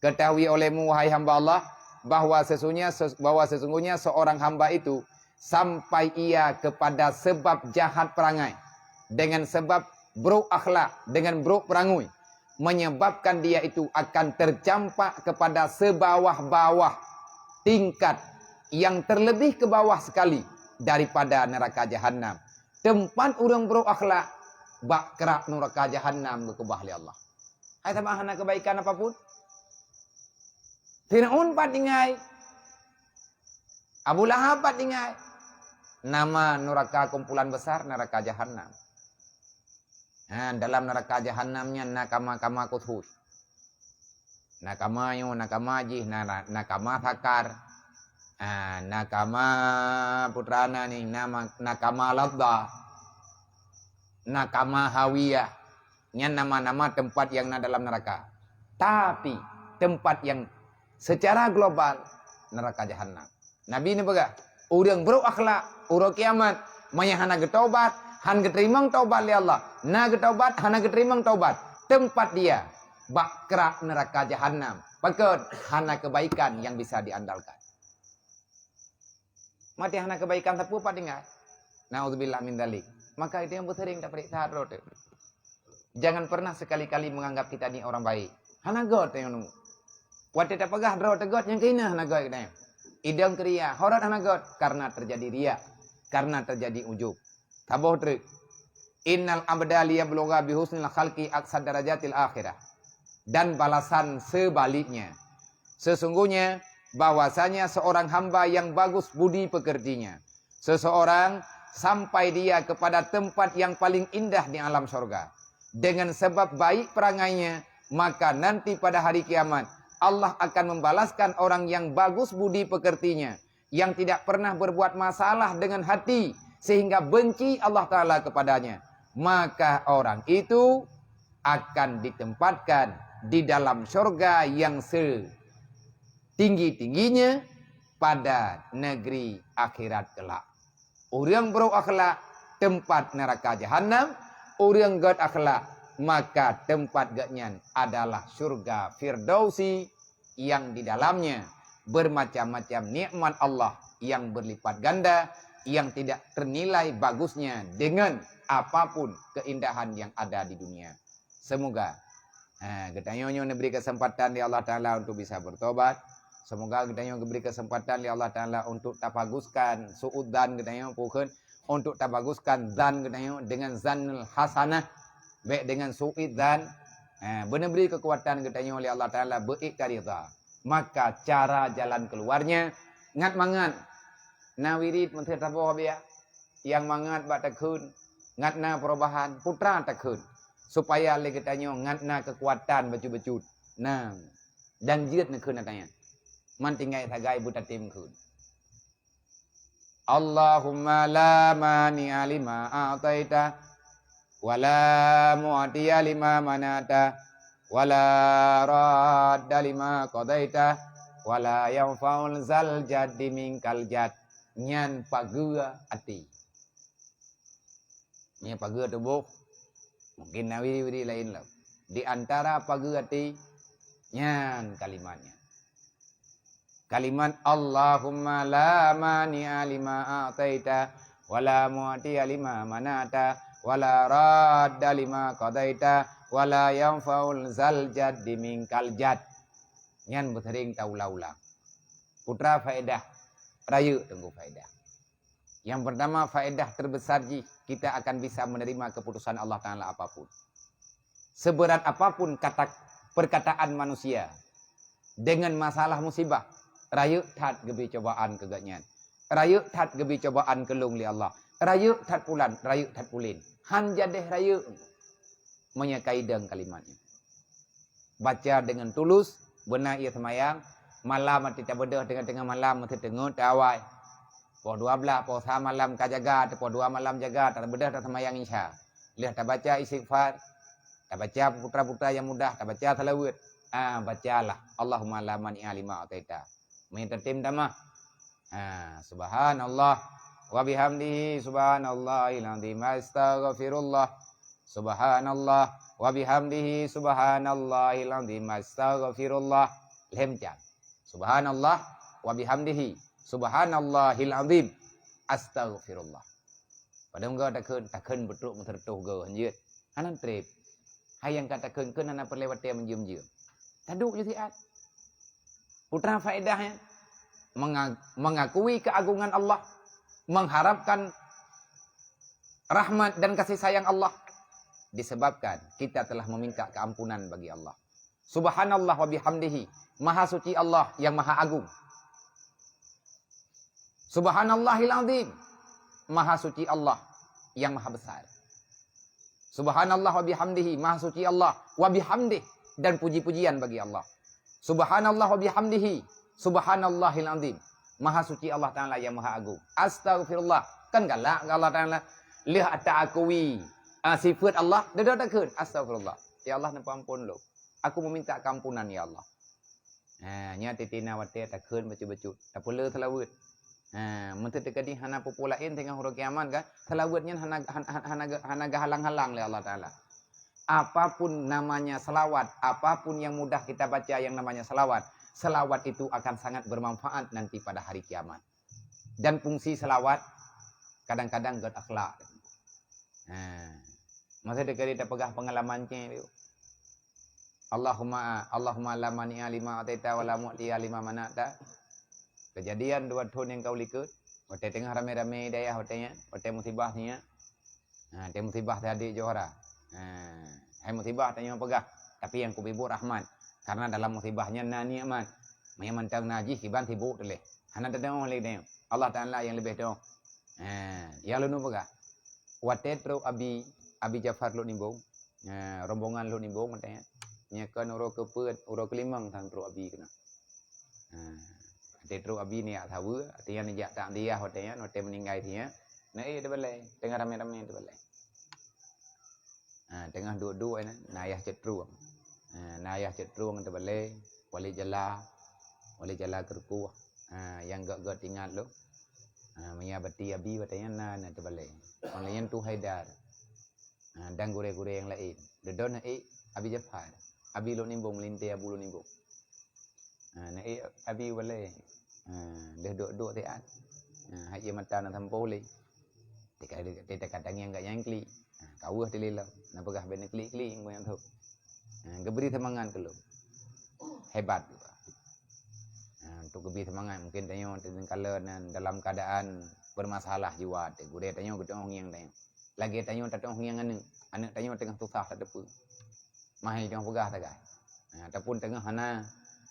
Ketahui olehmu, wahai hamba Allah, bahwa sesungguhnya, bahwa sesungguhnya seorang hamba itu sampai ia kepada sebab jahat perangai, dengan sebab buruk akhlak, dengan buruk perangui, menyebabkan dia itu akan tercampak kepada sebawah-bawah tingkat yang terlebih ke bawah sekali daripada neraka jahanam. Teumpat ureuëng buruk akhlak bak krak nuraka jahanam geukeubah lé Allah. Hai sabab hana keubaikan apapun. Fir'aun pat tinggai. Abu Lahab pat tinggai. Nama nuraka kumpulan besar, neraka jahanam. Ha, dalam neraka jahanam nyan na kama-kama khusus. Na kama nyoe, na kama jih, na, na, na kama sakar. Ha, na kama putrana ni, nama, na kama ladha. Na kama hawiyah. Nyan nama-nama teumpat nyang na dalam neraka. Tapi, teumpat nyang secara global, neraka jahanam. Nabi neupeugah, ureuëng buruk akhlak, uroe kiamat, meunyo hana geutobat, han geuteurimong tobat lé Allah. Na geutobat, hana geuteurimong tobat. Teumpat dia, bak krak neraka jahanam. Pakon? Hana keubaikan nyang bisa diandalkan. Maté hana keubaikan sapeue pat tinggai. Naudzubillah min dzalik. Maka itu nyang beuseuring tapeuriksa droe teuh. Jangan pernah sekali-kali menganggap kita ni orang baik. Hana göt nyang nunggu. Watée tapeugah droe teuh göt nyang keuinah hana göt geutanyoe. Idong keuria, horot hana göt karena terjadi riya, karena terjadi ujub. Saboh treuk. Innal abda liyablugha bihusnil khalqi aqsa darajatil akhirah. Dan balasan sebaliknya. Sesungguhnya bahwasanya seorang hamba yang bagus budi pekertinya, seseorang sampai dia kepada tempat yang paling indah di alam sorga dengan sebab baik perangainya, maka nanti pada hari kiamat Allah akan membalaskan orang yang bagus budi pekertinya, yang tidak pernah berbuat masalah dengan hati sehingga benci Allah Taala kepadanya. Maka orang itu akan ditempatkan di dalam sorga yang setinggi-tingginya pada negeri akhirat kelak. Ureuëng buruk akhlak, tempat neraka jahanam. Ureuëng göt akhlak, maka tempat geuhnyan adalah syurga Firdausi yang di dalamnya bermacam-macam nikmat Allah yang berlipat ganda, yang tidak ternilai bagusnya dengan apapun keindahan yang ada di dunia. Semoga, ha, geutanyoe nyoe neubri keuseumpatan lé Allah Taala untuk bisa bertobat. Semoga geutanyoe geubri keuseumpatan lé Allah Taala untuk tapaguskan suudzan geutanyoe, pakon, untuk tabaguskan zan geutanyoe dengan zannul hasanah, baik dengan su'i zan. Ha, beuneubri keukuatan geutanyoe lé Allah Taala beuiktirada. Maka cara jalan keluarnya ngat mangat na wirid meuntri taboh biak, nyang mangat bak takheun, ngat na perubahan, putra takheun, supaya lé geutanyoe ngat na keukuatan bacut-bacut. Nah, dan jeuet neukheun atanya. Man tinggai sagai beutatem kheun. Allahumma la mani'a lima a'taita, wa la mu'tiya lima mana'ta, wa la radda lima qadaita, wa la yanfa'u zal jaddi minkal jadd. Nyan pageue até. Nyan pageue tuboh. Mungkin na wiri-wiri laén lom. Di antara pageue até, nyan kalimat nyan. Kalimat Allahumma la mani'a lima a'taita, wa la mu'tiya lima mana'ta, wa la radda lima qadaita, wa la yanfa'u zal jaddi minkal jadd. Nyan beuseuring taulang-ulang. Putra faedah, rayeuk teungku faedah. Yang pertama, faedah terbesar jih, kita akan bisa menerima keputusan Allah Taala apapun. Seberat apapun kata, perkataan manusia, dengan masalah musibah, rayeuk that geubri cobaan keu geuhnyan. Rayeuk that geubri cobaan keu lôn lé Allah. Rayeuk that pulan, rayeuk that pulen. Han jadeh rayeuk. Meunyoe ka idong kalimat nyan. Baca dengan tulus, beuna ie seumayang, malam até tabeudôh teungoh-teungoh malam meuteungeut tawai. Poh dua belas, poh sa malam ka jaga, atau poh dua malam jaga, tabeudôh taseumayang Isya. Lheueh tabaca istighfar, tabaca putra-putra nyang mudah, tabaca salawat. Ah, bacalah, Allahumma la mani'a lima a'taita. Meunyoe tatem tamah. Ha, subhanallah wa bihamdihi, subhanallahil azim, astaghfirullah. Subhanallah wa bihamdihi, subhanallahil azim, astaghfirullah. Lhèe meucang. Subhanallah wa bihamdihi, subhanallahil azim, astaghfirullah. Padahai enggak takheun, takheun beutrok meuseureutoh goe, hanjeuet. Hana treb. Hai nyang ka takheun-kheun hana peureulèe watèe meujeuem-jeuem. Taduek ju siat. Putra faedahnya, menga-, mengakui keagungan Allah, mengharapkan rahmat dan kasih sayang Allah, disebabkan kita telah meminta keampunan bagi Allah. Subhanallah wa bihamdihi, maha suci Allah yang maha agung. Subhanallahil azim, maha suci Allah yang maha besar. Subhanallah wa bihamdihi, maha suci Allah, wa bihamdih, dan puji-pujian bagi Allah. Subhanallah wa bihamdihi, subhanallahil azim, maha suci Allah Taala yang maha agung. Astaghfirullah, kan galak keu Allah Taala. Lheueh ata akui, ah, sifat Allah, dada takheun, astaghfirullah. Ya Allah, neupeuampon lôn. Aku meminta keampunan, ya Allah. Ha, nyan titina watèe takheun bacut-bacut, tapeuleueh seulaweuet. Ha, meunteuk teukeudi hana peue-peue laén teungoh uroe kiamat kan, seulaweuet nyan hana, hana, hana, hana geuhalang-halang lé Allah Taala. Apapun namanya selawat, apapun yang mudah kita baca yang namanya selawat, selawat itu akan sangat bermanfaat nanti pada hari kiamat. Dan fungsi selawat kadang-kadang gèt akhlak. Ha. Masa teukeudi tapeugah pengalaman cit. Allahumma, Allahumma la mani'a lima ataita wa la mu'tiya lima mana'ta. Kejadian dua thôn nyang ka u likôt, watèe teungoh ramé-ramé dayah watèe nyan, watèe musibah nyan. Ha, watèe musibah tadi Johora. Ha, hai musibah tanyoe peugah, tapi nyang kubibu rahmat. Karena dalam musibah nyan na nikmat. Meunyoe mantong na jih kiban sibuk teuleh. Hana teudeungoe lé tanyoe. Allah Taala nyang leubeh deungoe. Ha, ya lôn peugah. Watèe trok Abi, Abi Jafar Lhokseumawe, eh, rombongan Lhokseumawe watèe nyan. Nyan kan uroe keupeuet, uroe keulimong sang trok Abi keunan. Eh, watèe trok Abi nijak saweue, artinya nijak takziah watèe nyan, watèe meuninggai si nyan. Na éh teubalèe, teungoh ramé-ramé teubalèe. Eh, teungoh duek-duek nyan, na Ayah Cot Trueng. Eh, na Ayah Cot Trueng teubalèe, Walid Jala, Walid Jala Keurukoh. Eh, nyang gèt-gèt ingat lôn. Eh, Mia Bati Abi watèe nyan na, na teubalèe. Watèe nyan Tu Haidar. Ha, dan gurèe-gurèe nyang laén. Dudoe na ék Abi Jafar. Abi Lhokseumawe, meulintèe Abu Lhokseumawe. Ha, na ék Abi balèe. Ha, lheueh duek-duek siat. Ha, hai ie mata na sampôh lé. Teuka, teuka tangieng gak nyang klik. Ha, ka weueh teulilong. Na peugah bèk neuklik-klik ngon nyang thôk. Ha, geubri seumangat keu lôn. Hebat. Ha, untuk geubri seumangat, mungkin tanyoe teungkala na dalam keadaan Bermasalah jiwa teuh. Gurée tanyoe geuteu'oh ngieng tanyoe. Lagée tanyoe tateu'oh ngieng aneuk. Aneuk tanyoe teungoh susah tateupeue. Mahé teungoh peugah tagai. Ha, ataupun teungoh hana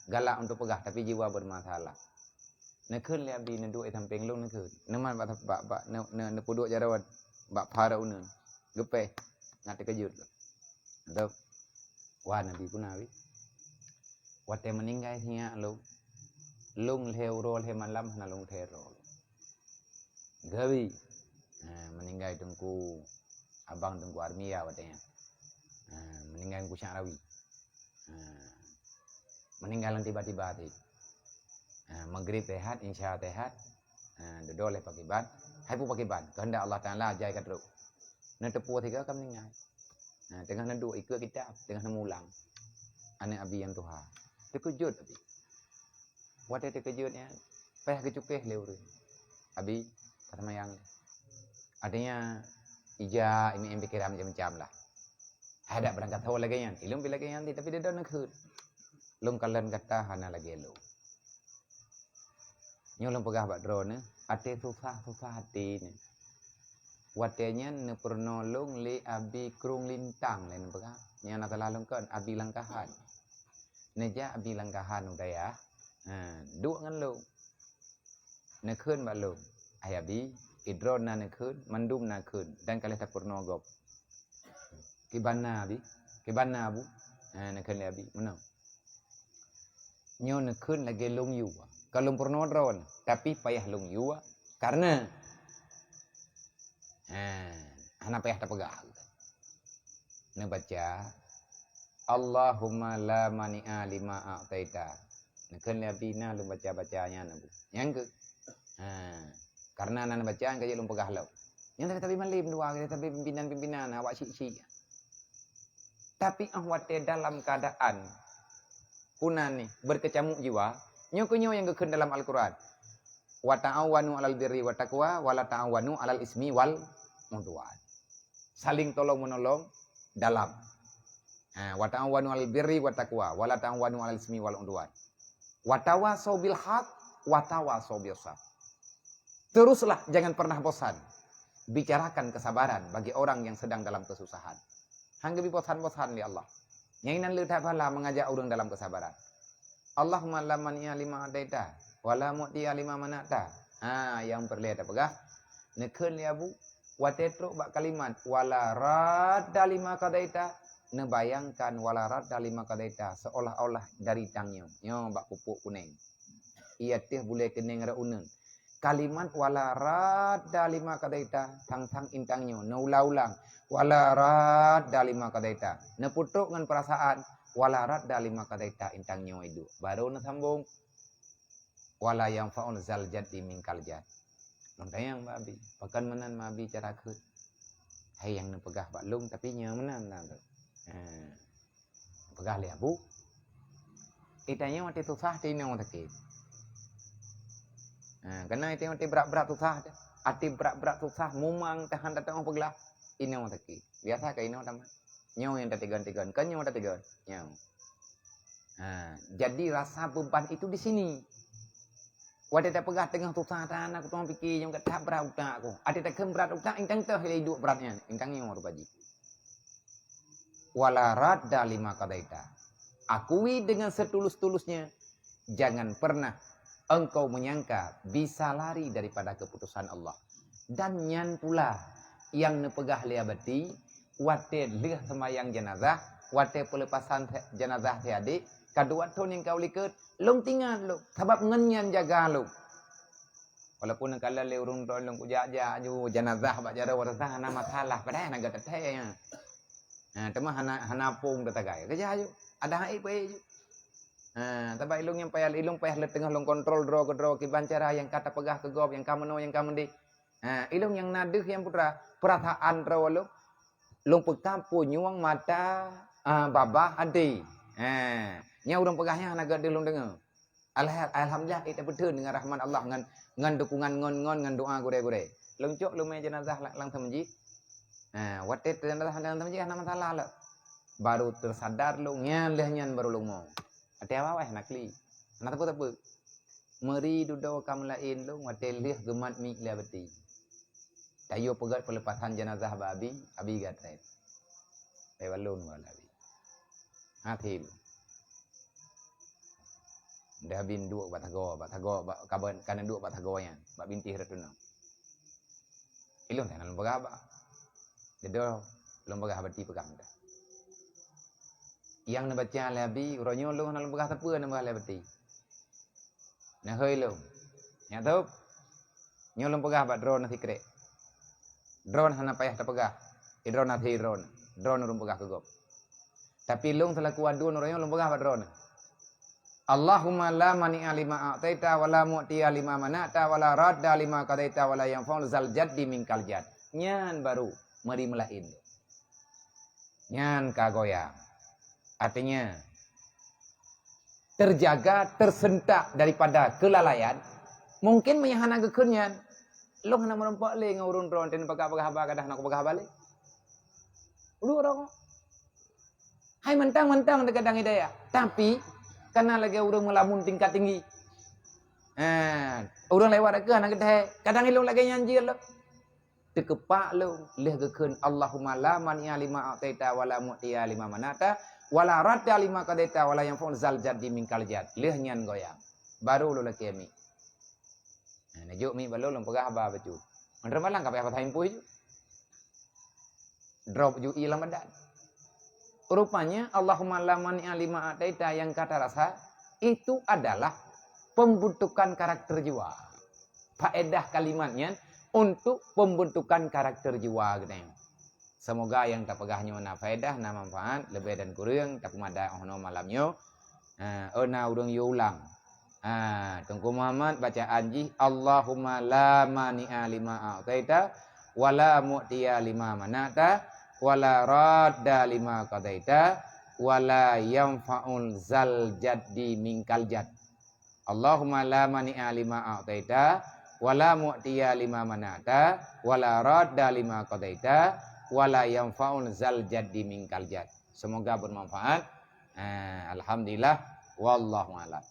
galak untuk peugah, tapi jiwa bermasalah. Neukheun lé Abi neuduek di sampéng lôn neukheun. Neuman bak, bak, bak, ne-, ne-, neupeuduek jaroe bak pha uneuen. Geupéh, na teukeujot lôn. Entah, wah Nabi pun Nabi. Watée meuninggai sinyak lôn, lôn lhée uroe lhée malam hana lôn thèe droe. Gawi. Ha, meuninggai Teungku, abang Teungku Armia watée nyan. Ha, meuninggai Teungku Sya'rawi. Ha, meuninggai lam tiba-tiba teuh. Ha, Maghrib teuhat, Isya teuhat. Ha, dudoe lé pakriban. Hai peue pakriban? Keuheundak Allah Taala jai ka trok. Neuteupeue sigoe ka meuninggai. Ha, teungoh neuduek ikeue kitab, teungoh neumulang. Aneuk Abi nyang tuha. Teukeujot Abi. Watée teukeujot nyan, péh geucukéh lé ureuëng. Abi, ka seumayang lé. Artinya, ija, imeu'en pikiran macam-macam lah. Hai dak beurangkat ho lagée nyan. Ilôn pi lagée nyan, tapi dia dah neukheun. Lôn kalon gata hana lagée lôn. Nyoe lôn peugah bak droeneuh, até susah-susah até nyoe. Watée nyan neupeurunoe lôn lé Abi Krueng Lintang lé neupeugah. Nyan na salah lôn kon, Abi Langkahan. Neujak Abi Langkahan u dayah, ha, duek ngon lôn. Neukheun bak lôn, "Hai Abi, idroe na neukheun, mandum na kheun, dan ka lheueh tapeurunoe gob." "Kiban na, Abi? Kiban na, Bu?" Ha, neukheun lé Abi, "Meunoe. Nyoe neukheun lagée lôn yue. Ka lôn peurunoe droeneuh, tapi payah lôn yue, kareuna," ha, hana payah tapeugah. Neubaca, "Allahumma la mani'a lima a'taita." Neukheun lé Abi na lôn baca-baca nyan, Abu. Nyang keu, ha, kareuna na neubaca, nyang ka jeuet lôn peugah lom. Nyang sabe-sabe malem dua, sabe pimpinan-pimpinan, awak syik-syik. Tapi 'oh watée dalam keuadaan, peue nan nyoe, beukeucamuk jiwa, nyoe keuh nyoe nyang geukheun dalam Al-Quran, "Wa ta'awanu 'alal birri wat taqwa, wa la ta'awanu 'alal ismi wal 'udwan." Saling tolong-menolong dalam, ha, "Wa ta'awanu 'alal birri wat taqwa, wa la ta'awanu 'alal ismi wal 'udwan. Wa tawasau bil haq, wa tawasau bis sabr." Teruslah, jangan pernah bosan bicarakan kesabaran bagi orang yang sedang dalam kesusahan. Han geubi bosan-bosan lé Allah. Nyang inan le that pahala mengajak ureuëng dalam kesabaran. "Allahumma la mani'a lima a'taita, wa la mu'tiya lima mana'ta." Ha, nyang peureulée tapeugah, neukheun lé Abu, watée trok bak kalimat, "Wa la radda lima qadaita," neubayangkan, "Wa la radda lima qadaita," seolah-olah dari tanyoe, nyoe bak pupuk kuneng. Iya teuh bulée keuneng rot uneuen. Kalimat "Wa la radda lima qadaita", sang-sang intan nyoe neuulang-ulang, "Wa la radda lima qadaita." Neupeutrok ngon peurasaan, "Wa la radda lima qadaita", intan nyoe iduek. Baru neusambong, "Wa la yanfa'u zal jaddi minkal jadd." Lôn tanyong bak Abi, "Pakon meunan ma Abi cara kheun? Hai nyang neupeugah bak lôn, tapi nyoe meunan, meunan tu." Ha. Peugah lé Abu, "Itanyoe watée susah teuh inoe sakét. Ha, keunan itanyoe watée brat-brat susah teuh. Watée brat-brat susah, mumang, tahan tateungoh peuglah, inoe sakét. Biasa ka inoe tamat. Nyoe nyang tatigon-tigon, kon nyoe tatigon. Nyoe." Ha, jadi rasa beban itu di sini. Watée tapeugah teungoh susah tan, aku teungoh pike nyang ka that brat utak ku. Watée takheun brat utak, intan teuh lé iduek brat nyan, intan nyoe rupa jih. "Wa la radda lima qadaita." Akui dengan setulus-tulusnya, jangan pernah engkau menyangka bisa lari daripada keputusan Allah. Dan nyan pula nyang neupeugah lé Abati, watée lheueh seumayang janazah, watée peulepasan janazah si adék, ka dua thon nyang ka u likot, lôn tingat lôn, sabab ngon nyan jaga lôn. Walaupun neukalon lé ureuëng droe lôn kujak-jak aju janazah bak jaroe, rasa hana masalah, padahai hana gata thèe nyan. Ha, teuma hana, hana pong teuh tagai. Keujak aju, ada hai peuék aju. Ha, sabab ilôn nyang payah, ilôn payah lé teungoh lôn kontrol droe keudroe kiban cara nyang ka tapeugah keu gob, nyang ka meunoe, nyang ka meudéh. Ha, ilôn nyang na deuh nyang putra, peurasaan droe lôn, lôn peukam punyueng mata, ah, babah até. Ha, nyang ureuëng peugah nyan hana gét deuh lôn deungoe. Alha-, alhamdulillah, ék tapeutheun deungon rahmat Allah ngon, ngon dukungan ngon, ngon, ngon doa gurée-gurée. Lôn cok lumée janazah la-, lam teumeuji. Ha, watée janazah lam teumeuji hana masalah lom. Baru teusadar lôn, nyan lheueh nyan baru lôn mo. Watée awai hana kli. Hana teupeu-teupeu. Meuri dudoe ka meulaén lôn watée lheueh geumat miet lé Abati. Tayue peugét peulepasan jeunazah bak Abi, Abi gatrét. Pé balon wala Abi. Hati lôn. Dah bin duek bak sagoe, bak sagoe, bak kaban, kana duek bak sagoe nyan, bak bintéh rot teunoh. Ilôn hana lôn peugah haba. Dudoe lôn peugah Abati peugah meudah. Nyang neubaca lé Abi, uroe nyoe lôn hana lôn peugah sapeue, neupeugah lé Abati. Neuhôi lôn. Nyak tôb. Nyoe lôn peugah bak droeneuh sikrék. Droeneuh hana payah tapeugah. Di droeneuh hase droeneuh. Droeneuh lôn peugah keu gob. Tapi lôn seulaku aduen uroe nyoe lôn peugah bak droeneuh. Allahumma la mani'a lima a'taita wa la mu'tiya lima mana'ta wa la radda lima qadaita wa la yanfa'u zal jaddi minkal jadd. Nyan baru meuri meulaén lôn. Nyan ka goyang. Artinya, terjaga, tersentak daripada kelalaian. Mungkin meunyo hana geukheun nyan, lôn hana meurumpok lé ngon ureuëng droe, teupeugah-peugah haba, kadang hana kupeugah haba lé. Ulôn ureuëng hai mantang-mantang teugadang hidayah, tapi kana lagée ureuëng meulamun tingkat tinggi. Ha, ureuëng lewat ka hana geuthée, kadang ilôn lagée nyan jeuet lom. Teukeupak lôn, lheueh geukheun, "Allahumma la mani'a lima a'taita wa la mu'tiya lima mana'ta, wa la radda lima qadaita, wa la yanfa'u zal jaddi minkal jadd." Lheueh nyan goyang. Baru lôn lakée miet. Nah, neujok miet balon lôn peugah haba bacut. Mandum malam ka payah patah impôi ju. Drop ju ie lam badan. Rupanya, "Allahumma la mani'a lima a'taita" yang kata rasa, itu adalah pembentukan karakter jiwa. Faedah kalimat nyan untuk pembentukan karakter jiwa geutanyoe. Semoga nyang tapeugah nyoe na faedah, na manfaat, leubeh dan kureueng tapeumada 'oh noe malam nyoe. Ha, oh na ureuëng yue ulang. Ha, Teungku Muhammad bacaan jih, "Allahumma la mani'a lima a'taita, wa la mu'tiya lima mana'ta, wa la radda lima qadaita, wa la yanfa'u zal jaddi minkal jadd." Allahumma la mani'a lima a'taita, wa la mu'tiya lima mana'ta, wa la radda lima qadaita, wa la yanfa'u zal jaddi minkal jadd. Semoga bermanfaat. Ah, alhamdulillah. Wallahu a'lam.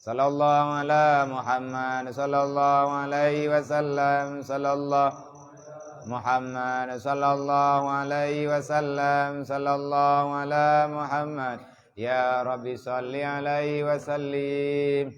Sallallahu ala Muhammad, sallallahu alaihi wasallam, sallallahu Muhammad, sallallahu alaihi wasallam, sallallahu ala Muhammad. Ya Rabbi, salli alaihi wasallim.